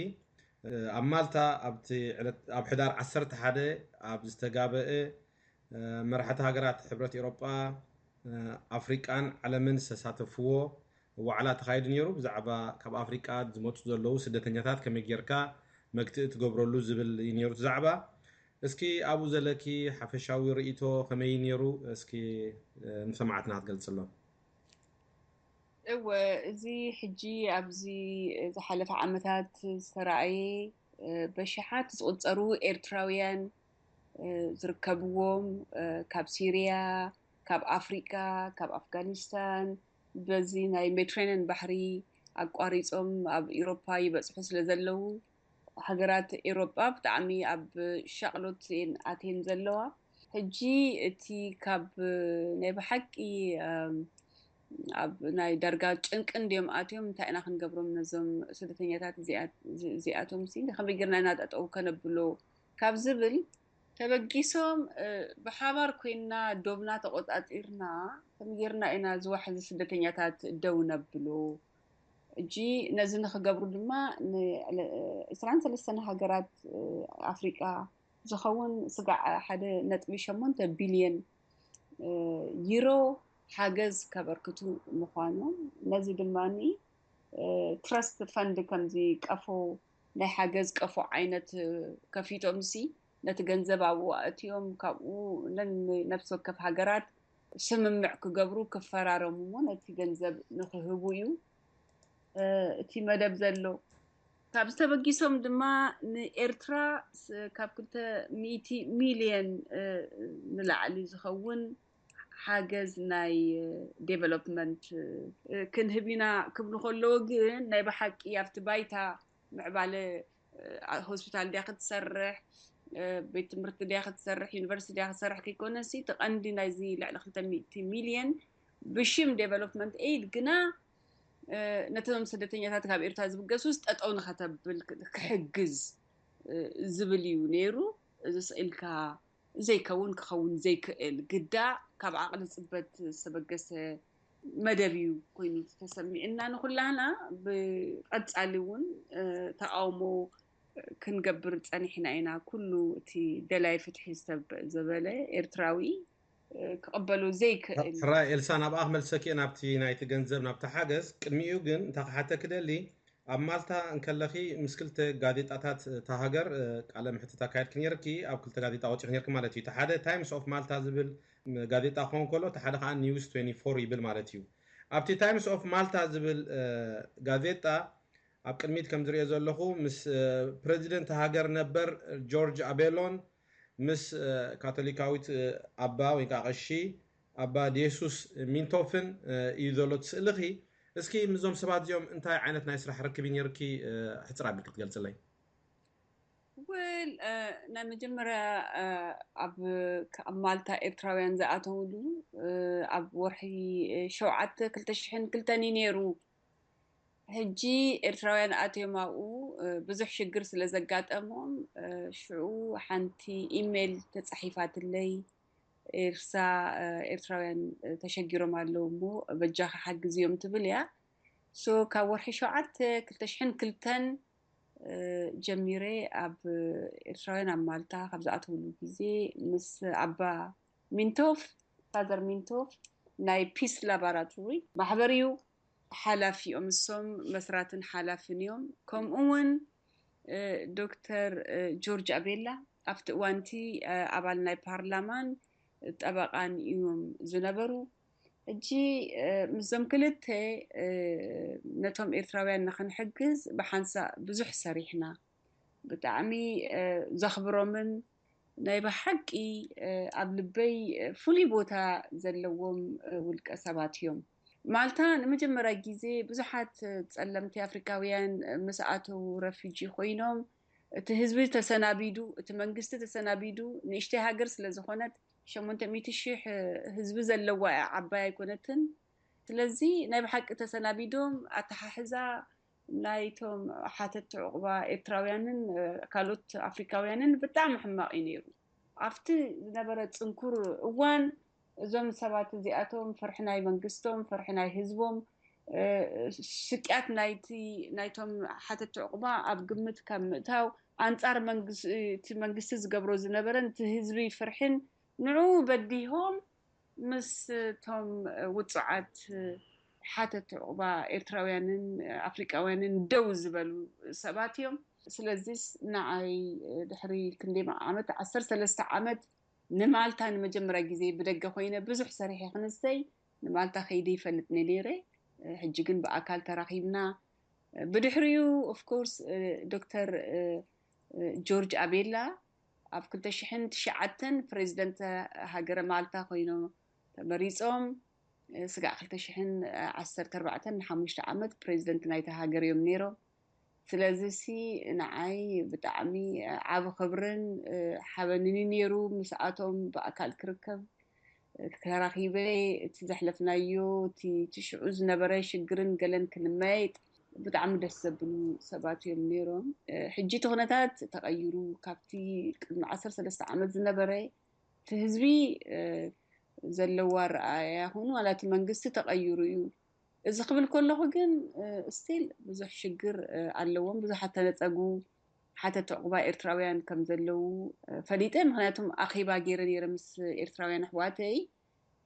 ኣብ ማልታ ኣብቲ ዕለት ኣብ ሕዳር ዓሰርተ ሓደ ኣብ ዝተጋበአ መራሕቲ ሃገራት ሕብረት ኤውሮጳ፣ ኣፍሪቃን ዓለምን ዝተሳተፍዎ ዋዕላ ተኻይዱ ነይሩ። ብዛዕባ ካብ ኣፍሪቃ ዝመፁ ዘለዉ ስደተኛታት ከመይ ጌርካ መግትኢ ትገብረሉ ዝብል እዩ ነይሩ እቲ ዛዕባ። እስኪ ኣብኡ ዘለኪ ሓፈሻዊ ርእይቶ ከመይ ነይሩ? እስኪ ንሰማዕትና ክትገልፅሎም። እወ፣ እዚ ሕጂ ኣብዚ ዝሓለፈ ዓመታት ዝተረኣየ በሽሓት ዝቑጸሩ ኤርትራውያን ዝርከብዎም ካብ ሲርያ፣ ካብ ኣፍሪቃ፣ ካብ ኣፍጋኒስታን በዚ ናይ ሜድትራንያን ባሕሪ ኣቋሪጾም ኣብ ኤውሮፓ ይበጽሑ ስለ ዘለዉ ሃገራት ኤውሮጳ ብጣዕሚ ኣብ ሻቕሎት እየን ኣትየን ዘለዋ። ሕጂ እቲ ካብ ናይ ብሓቂ ኣብ ናይ ዳርጋ ጭንቂ እንድዮም ኣትዮም እንታይ ኢና ክንገብሮም ነዞም ስደተኛታት እዚኣቶም ሲ ከመይ ጌርና ኢና ጠጠው ከነብሎ ካብ ዝብል ተበጊሶም ብሓባር ኮይና ዶብና ተቆፃፂርና ከምጌርና ኢና ዝዋሕዚ ስደተኛታት ደው ነብሎ። እጂ ነዚ ንክገብሩ ድማ ዕስራን ሰለስተን ሃገራት ኣፍሪቃ ዝኸውን ስጋዕ ሓደ ነጥቢ ሸሞንተ ቢልዮን ዩሮ ሓገዝ ከበርክቱ ምዃኖም፣ ነዚ ድማ ትረስት ፈንድ ከምዚ ቀፎ ናይ ሓገዝ ቀፎ ዓይነት ከፊቶም ሲ ነቲ ገንዘብ ኣብኡ ኣእትዮም ካብኡ ነን ነፍሲ ወከፍ ሃገራት ስምምዕ ክገብሩ ክፈራረሙ እሞ ነቲ ገንዘብ ንክህቡ እዩ እቲ መደብ ዘሎ። ካብ ዝተበጊሶም ድማ ንኤርትራ ካብ ክልተ ሚእቲ ሚልዮን ንላዕሊ ዝኸውን ሓገዝ ናይ ዴቨሎፕመንት ክንህብ ኢና ክብሉ ከለዉ ግን ናይ ብሓቂ ኣብቲ ባይታ ምዕባለ ሆስፒታል ድያ ክትሰርሕ፣ ቤት ትምህርቲ ድያ ክትሰርሕ፣ ዩኒቨርሲቲ ድያ ክትሰርሕ ከይኮነሲ እቲ ቀንዲ ናይዚ ልዕሊ ክልተ ሚእቲ ሚልዮን ብሽም ዴቨሎፕመንት ኤይድ ግና ነቶም ስደተኛታት ካብ ኤርትራ ዝብገሱስ ጠጠው ንኸተብል ክሕግዝ ዝብል እዩ ነይሩ። እዚ ስኢልካ ዘይከውን ክኸውን ዘይክእል ግዳ ካብ ዓቕሊ ፅበት ዝተበገሰ መደብ እዩ ኮይኑ ተሰሚዕና ንኩላህና። ብቐፃሊ እውን ተቃውሞ ክንገብር ፀኒሕና ኢና። ኩሉ እቲ ደላይ ፍትሒ ሰብ ዘበለ ኤርትራዊ ክቕበሎ ዘይክእል። ሕራይ ኤልሳ፣ ናብኣ ክመልሰኪ እየ ናብቲ ናይቲ ገንዘብ ናብቲ ሓገዝ። ቅድሚኡ ግን እንታይ ክሓተኪ ደሊ፣ ኣብ ማልታ እንከለኺ ምስ ክልተ ጋዜጣታት እታ ሃገር ቃለ ምሕትት ኣካየድኪ ነይርኪ። ኣብ ክልተ ጋዜጣ ወፂኺ ነይርኪ ማለት እዩ። እቲ ሓደ ታይምስ ኦፍ ማልታ ዝብል ጋዜጣ ክኸውን ከሎ እቲ ሓደ ከዓ ኒውስ ትዌንቲ ፎር ይብል ማለት እዩ። ኣብቲ ታይምስ ኦፍ ማልታ ዝብል ጋዜጣ ኣብ ቅድሚት ከም ዝሪኦ ዘለኹ ምስ ፕረዚደንት ሃገር ነበር ጆርጅ ኣቤሎን ምስ ካቶሊካዊት ኣባ ወይ ከዓ ቀሺ ኣባ ዲየሱስ ሚንቶፍን እዩ ዘሎ እቲ ስእልኺ። እስኪ ምስዞም ሰባት እዚኦም እንታይ ዓይነት ናይ ስራሕ ርክብ ነይርኪ ሕፅር ኣቢልኪ ክትገልፅለይ? ወል ናይ መጀመርያ ኣብ ማልታ ኤርትራውያን ዝኣተውሉ ኣብ ወርሒ ሸውዓተ ክልተ ሽሕን ክልተን እዩ ነይሩ። ሕጂ ኤርትራውያን ኣትዮም ኣብኡ ብዙሕ ሽግር ስለ ዘጋጠሞም ሽዑ ሓንቲ ኢሜይል ተፃሒፋትለይ። ኤርሳ ኤርትራውያን ተሸጊሮም ኣለዉ እሞ በጃኻ ሓግዝዮም ትብል እያ። ሶ ካብ ወርሒ ሸውዓተ ክልተ ሽሕን ክልተን ጀሚረ ኣብ ኤርትራውያን ኣብ ማልታ ካብ ዝኣተውሉ ግዜ ምስ ኣባ ሚንቶፍ ፋዘር ሚንቶፍ ናይ ፒስ ላባራቶሪ ማሕበር እዩ ሓላፊኦም እሶም መስራትን ሓላፍን እዮም። ከምኡ እውን ዶክተር ጆርጅ ኣቤላ ኣብቲ እዋንቲ ኣባል ናይ ፓርላማን ጠበቃን እዮም ዝነበሩ። ሕጂ ምስዞም ክልተ ነቶም ኤርትራውያን ንክንሕግዝ ብሓንሳእ ብዙሕ ሰሪሕና። ብጣዕሚ ዘኽብሮምን ናይ ብሓቂ ኣብ ልበይ ፍሉይ ቦታ ዘለዎም ውልቀ ሰባት እዮም። ማልታ ንመጀመርያ ግዜ ብዙሓት ጸለምቲ ኣፍሪካውያን ምስ ኣተዉ ረፊጂ ኮይኖም እቲ ህዝቢ ተሰናቢዱ፣ እቲ መንግስቲ ተሰናቢዱ፣ ንእሽተይ ሃገር ስለ ዝኾነት ሸሞንተ ሚእቲ ሽሕ ህዝቢ ዘለዋ እያ፣ ዓባይ ኣይኮነትን። ስለዚ ናይ ብሓቂ ተሰናቢዶም ኣተሓሕዛ ናይቶም ሓተቲ ዕቑባ ኤርትራውያንን ካልኦት ኣፍሪካውያንን ብጣዕሚ ሕማቕ እዩ ነይሩ። ኣብቲ ዝነበረ ጽንኩር እዋን እዞም ሰባት እዚኣቶም ፍርሒ ናይ መንግስቶም፣ ፍርሒ ናይ ህዝቦም፣ ስቅያት ናይቲ ናይቶም ሓተቲ ዕቑባ ኣብ ግምት ካብ ምእታው ኣንጻር እቲ መንግስቲ ዝገብሮ ዝነበረን እቲ ህዝቢ ፍርሕን ንዑ በዲሆም ምስ እቶም ውጹዓት ሓተቲ ዕቑባ ኤርትራውያንን ኣፍሪቃውያንን ደው ዝበሉ ሰባት እዮም። ስለዚስ ንዓይ ድሕሪ ክንደይ ዓመት፣ ዓሰርተ ሰለስተ ዓመት ንማልታ ንመጀመርያ ግዜ ብደገ ኮይነ ብዙሕ ሰሪሐ ክንሰይ ንማልታ ከይደ ይፈልጥ ነይረ። ሕጂ ግን ብኣካል ተራኺብና። ብድሕሪኡ ኦፍኮርስ ዶክተር ጆርጅ ኣቤላ ኣብ ክልተ ሽሕን ትሽዓተን ፕሬዚደንት ሃገረ ማልታ ኮይኖም ተመሪጾም። ስጋዕ ክልተ ሽሕን ዓሰርተ ኣርባዕተን ንሓሙሽተ ዓመት ፕሬዚደንት ናይታ ሃገር እዮም ነይሮም። ስለዚ ሲ ንዓይ ብጣዕሚ ዓቢ ክብርን ሓበንን እዩ ነይሩ ምስኣቶም ብኣካል ክርከብ። ተራኺበ እቲ ዘሕለፍናዮ እቲ ሽዑ ዝነበረ ሽግርን ገለን ክንመያየጥ ብጣዕሚ ደስ ዘብሉ ሰባት እዮም ነይሮም። ሕጂ እቲ ኩነታት ተቐይሩ፣ ካብቲ ቅድሚ ዓሰርተ ሰለስተ ዓመት ዝነበረ እቲ ህዝቢ ዘለዎ ኣረኣእያ ይኹን ዋላ እቲ መንግስቲ ተቐይሩ እዩ። እዚ ክብል ከለኹ ግን ስቲል ብዙሕ ሽግር ኣለዎም። ብዙሓት ተነፀጉ ሓተቲ ዕቑባ ኤርትራውያን ከም ዘለዉ ፈሊጠ። ምክንያቱም ኣኼባ ገይረ ነይረ ምስ ኤርትራውያን ኣሕዋተይ፣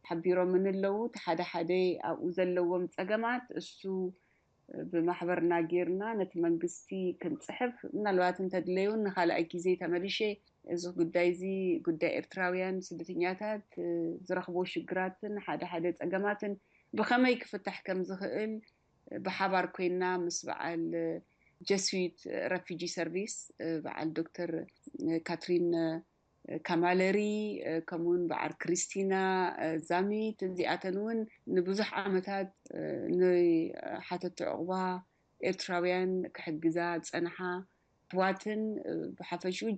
ሓቢሮምኒ ኣለዉ። እቲ ሓደ ሓደ ኣብኡ ዘለዎም ፀገማት እሱ ብማሕበርና ጌርና ነቲ መንግስቲ ክንፅሕፍ፣ ምናልባት እንተድለዩ ንኻልኣይ ግዜ ተመልሼ እዚ ጉዳይ እዚ ጉዳይ ኤርትራውያን ስደተኛታት ዝረኽቦ ሽግራትን ሓደ ሓደ ፀገማትን ብኸመይ ክፍታሕ ከም ዝኽእል ብሓባር ኮይና ምስ በዓል ጀስዊት ረፊጂ ሰርቪስ በዓል ዶክተር ካትሪን ካማለሪ ከምኡውን በዓል ክሪስቲና ዛሚት፣ እዚኣተን እውን ንብዙሕ ዓመታት ንሓተቲ ዕቑባ ኤርትራውያን ክሕግዛ ዝጸንሓ ኣሕዋትን ብሓፈሽኡ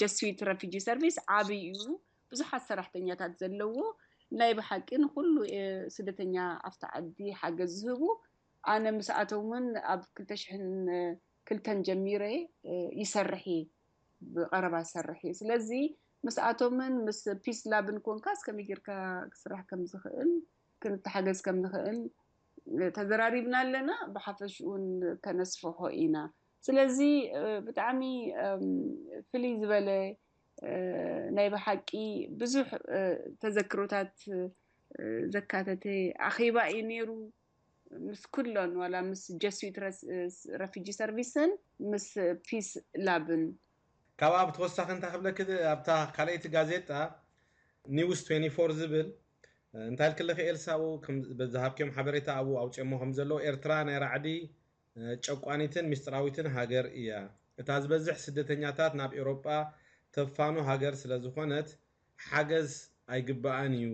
ጀስዊት ረፊጂ ሰርቪስ ዓብይ እዩ። ብዙሓት ሰራሕተኛታት ዘለዎ ናይ ብሓቂ ንኩሉ ስደተኛ ኣብቲ ዓዲ ሓገዝ ዝህቡ ኣነ ምስኣቶም እውን ኣብ ክልተ ሽሕን ክልተን ጀሚረ ይሰርሕ እየ፣ ብቐረባ ዝሰርሕ እየ። ስለዚ ምስኣቶምን ምስ ፒስ ላብን ኮንካስ ከመይ ጌርካ ክስራሕ ከም ዝኽእል ክንተሓገዝ ከም ንኽእል ተዘራሪብና ኣለና። ብሓፈሽኡን ከነስፍሖ ኢና። ስለዚ ብጣዕሚ ፍልይ ዝበለ ናይ ብሓቂ ብዙሕ ተዘክሮታት ዘካተተ ኣኼባ እዩ ነይሩ። ምስ ኩሎን ዋላ ምስ ጀስዊት ረፊጂ ሰርቪስን ምስ ፒስ ላብን። ካብኣ ብተወሳኺ እንታይ ክብለክ ኣብታ ካልኣይቲ ጋዜጣ ኒውስ ትዌንቲ ፎር ዝብል እንታይ ኢልክለኺ ኤልሳ ኣብኡ ዝሃብክዮም ሓበሬታ ኣብኡ ኣውፅኦሞ ከም ዘለዉ ኤርትራ ናይ ራዕዲ ጨቋኒትን ሚስጥራዊትን ሃገር እያ። እታ ዝበዝሕ ስደተኛታት ናብ ኤውሮጳ ተፋኑ ሃገር ስለ ዝኾነት ሓገዝ ኣይግብኣን እዩ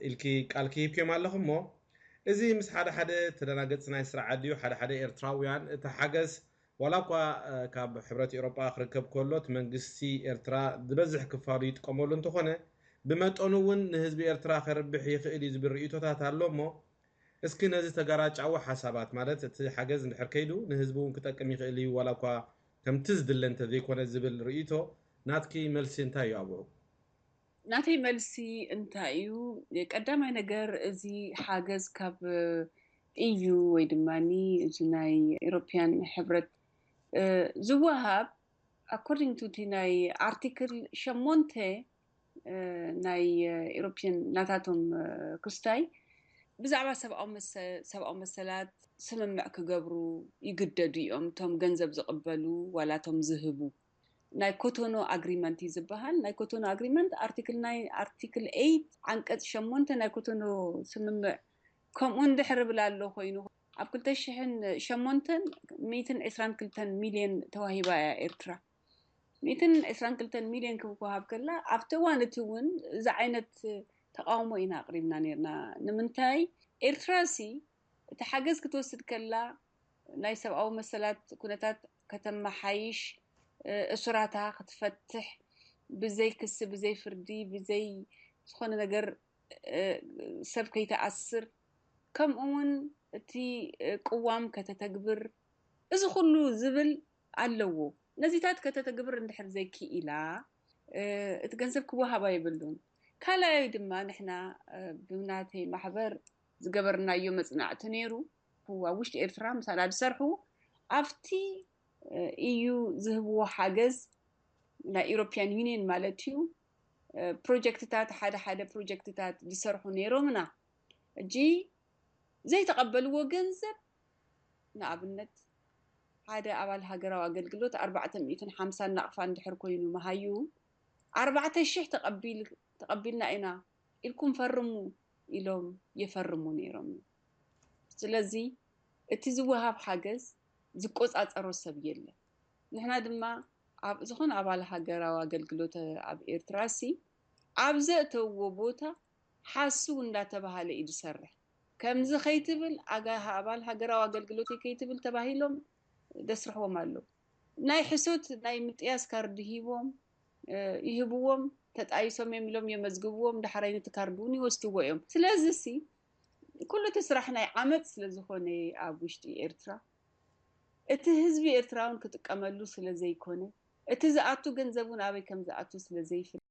ኢልኪ ቃልኪ ሂብክዮም ኣለኹ እሞ እዚ ምስ ሓደ ሓደ ተደናገጽቲ ናይ ስራሕ ድዩ ሓደ ሓደ ኤርትራውያን እቲ ሓገዝ ዋላ እኳ ካብ ሕብረት ኤውሮጳ ክርከብ ከሎ እቲ መንግስቲ ኤርትራ ዝበዝሕ ክፋሉ ይጥቀመሉ እንተኾነ ብመጠኑ እውን ንህዝቢ ኤርትራ ከርብሕ ይኽእል እዩ ዝብል ርእይቶታት ኣሎ እሞ እስኪ ነዚ ተጋራጫዊ ሓሳባት ማለት እቲ ሓገዝ እንድሕር ከይዱ ንህዝቢ እውን ክጠቅም ይኽእል እዩ ዋላ እኳ ከምቲ ዝድለ እንተዘይኮነ ዝብል ርእይቶ ናትኪ መልሲ እንታይ እዩ ኣብኡ? ናተይ መልሲ እንታይ እዩ? ቀዳማይ ነገር እዚ ሓገዝ ካብ ኢዩ ወይ ድማ እዚ ናይ ኤሮፕያን ሕብረት ዝወሃብ ኣኮርዲንግ ቱ እቲ ናይ ኣርቲክል ሸሞንተ ናይ ኤሮፕያን ናታቶም ክስታይ ብዛዕባ ሰብኣዊ መሰላት ስምምዕ ክገብሩ ይግደዱ እዮም። እቶም ገንዘብ ዝቕበሉ ዋላ እቶም ዝህቡ ናይ ኮቶኖ ኣግሪመንት እዩ ዝበሃል። ናይ ኮቶኖ ኣግሪመንት ኣርቲክል ናይ ኣርቲክል ኤይት ዓንቀፅ ሸሞንተ ናይ ኮቶኖ ስምምዕ ከምኡ እንድሕር ብል ኣሎ ኮይኑ ኣብ ክልተ ሽሕን ሸሞንተን ሚእትን ዕስራን ክልተን ሚልዮን ተዋሂባ እያ ኤርትራ። ሚእትን ዕስራን ክልተን ሚልዮን ክወሃብ ከላ ኣብቲ እዋን እቲ እውን እዚ ዓይነት ተቃውሞ ኢና ኣቅሪብና ነርና። ንምንታይ ኤርትራ ሲ እቲ ሓገዝ ክትወስድ ከላ ናይ ሰብኣዊ መሰላት ኩነታት ከተመሓይሽ፣ እሱራታ ክትፈትሕ፣ ብዘይ ክሲ፣ ብዘይ ፍርዲ፣ ብዘይ ዝኾነ ነገር ሰብ ከይትኣስር፣ ከምኡ እውን እቲ ቅዋም ከተተግብር፣ እዚ ኩሉ ዝብል ኣለዎ። ነዚታት ከተተግብር እንድሕር ዘይክኢላ እቲ ገንዘብ ክወሃባ የብሉን። ካልኣይ ድማ ንሕና ብናተይ ማሕበር ዝገበርናዮ መፅናዕቲ ነይሩ። ኣብ ውሽጢ ኤርትራ ምሳና ዝሰርሑ ኣብቲ ኢዩ ዝህብዎ ሓገዝ ናይ ኢሮፕያን ዩኒየን ማለት እዩ ፕሮጀክትታት ሓደ ሓደ ፕሮጀክትታት ዝሰርሑ ነይሮምና። እጂ ዘይተቐበልዎ ገንዘብ ንኣብነት ሓደ ኣባል ሃገራዊ ኣገልግሎት ኣርባዕተ ሚእትን ሓምሳን ናቕፋ እንድሕር ኮይኑ መሃዩ ኣርባዕተ ሽሕ ተቐቢልና ኢና ኢልኩም ፈርሙ ኢሎም የፈርሙ ነይሮም። ስለዚ እቲ ዝወሃብ ሓገዝ ዝቆፃፀሮ ሰብ የለን። ንሕና ድማ ኣብ ዝኾነ ኣባል ሃገራዊ ኣገልግሎት ኣብ ኤርትራ ሲ ኣብ ዘእተውዎ ቦታ ሓስው እንዳተባሃለ እዩ ዝሰርሕ። ከምዚ ከይትብል ኣባል ሃገራዊ ኣገልግሎት ከይትብል ተባሂሎም ደስርሕዎም ኣለዉ። ናይ ሕሶት ናይ ምጥያስ ካርድ ሂቦም ይህብዎም፣ ተጣይሶም እዮም ኢሎም የመዝግብዎም፣ ዳሕራይ ነቲ ካርድ እውን ይወስድዎ እዮም። ስለዚ ሲ ኩሉ እቲ ስራሕ ናይ ዓመፅ ስለዝኾነ ኣብ ውሽጢ ኤርትራ እቲ ህዝቢ ኤርትራውን ክጥቀመሉ ስለዘይኮነ እቲ ዝኣቱ ገንዘብ እውን ኣበይ ከም ዝኣቱ ስለዘይፍለጥ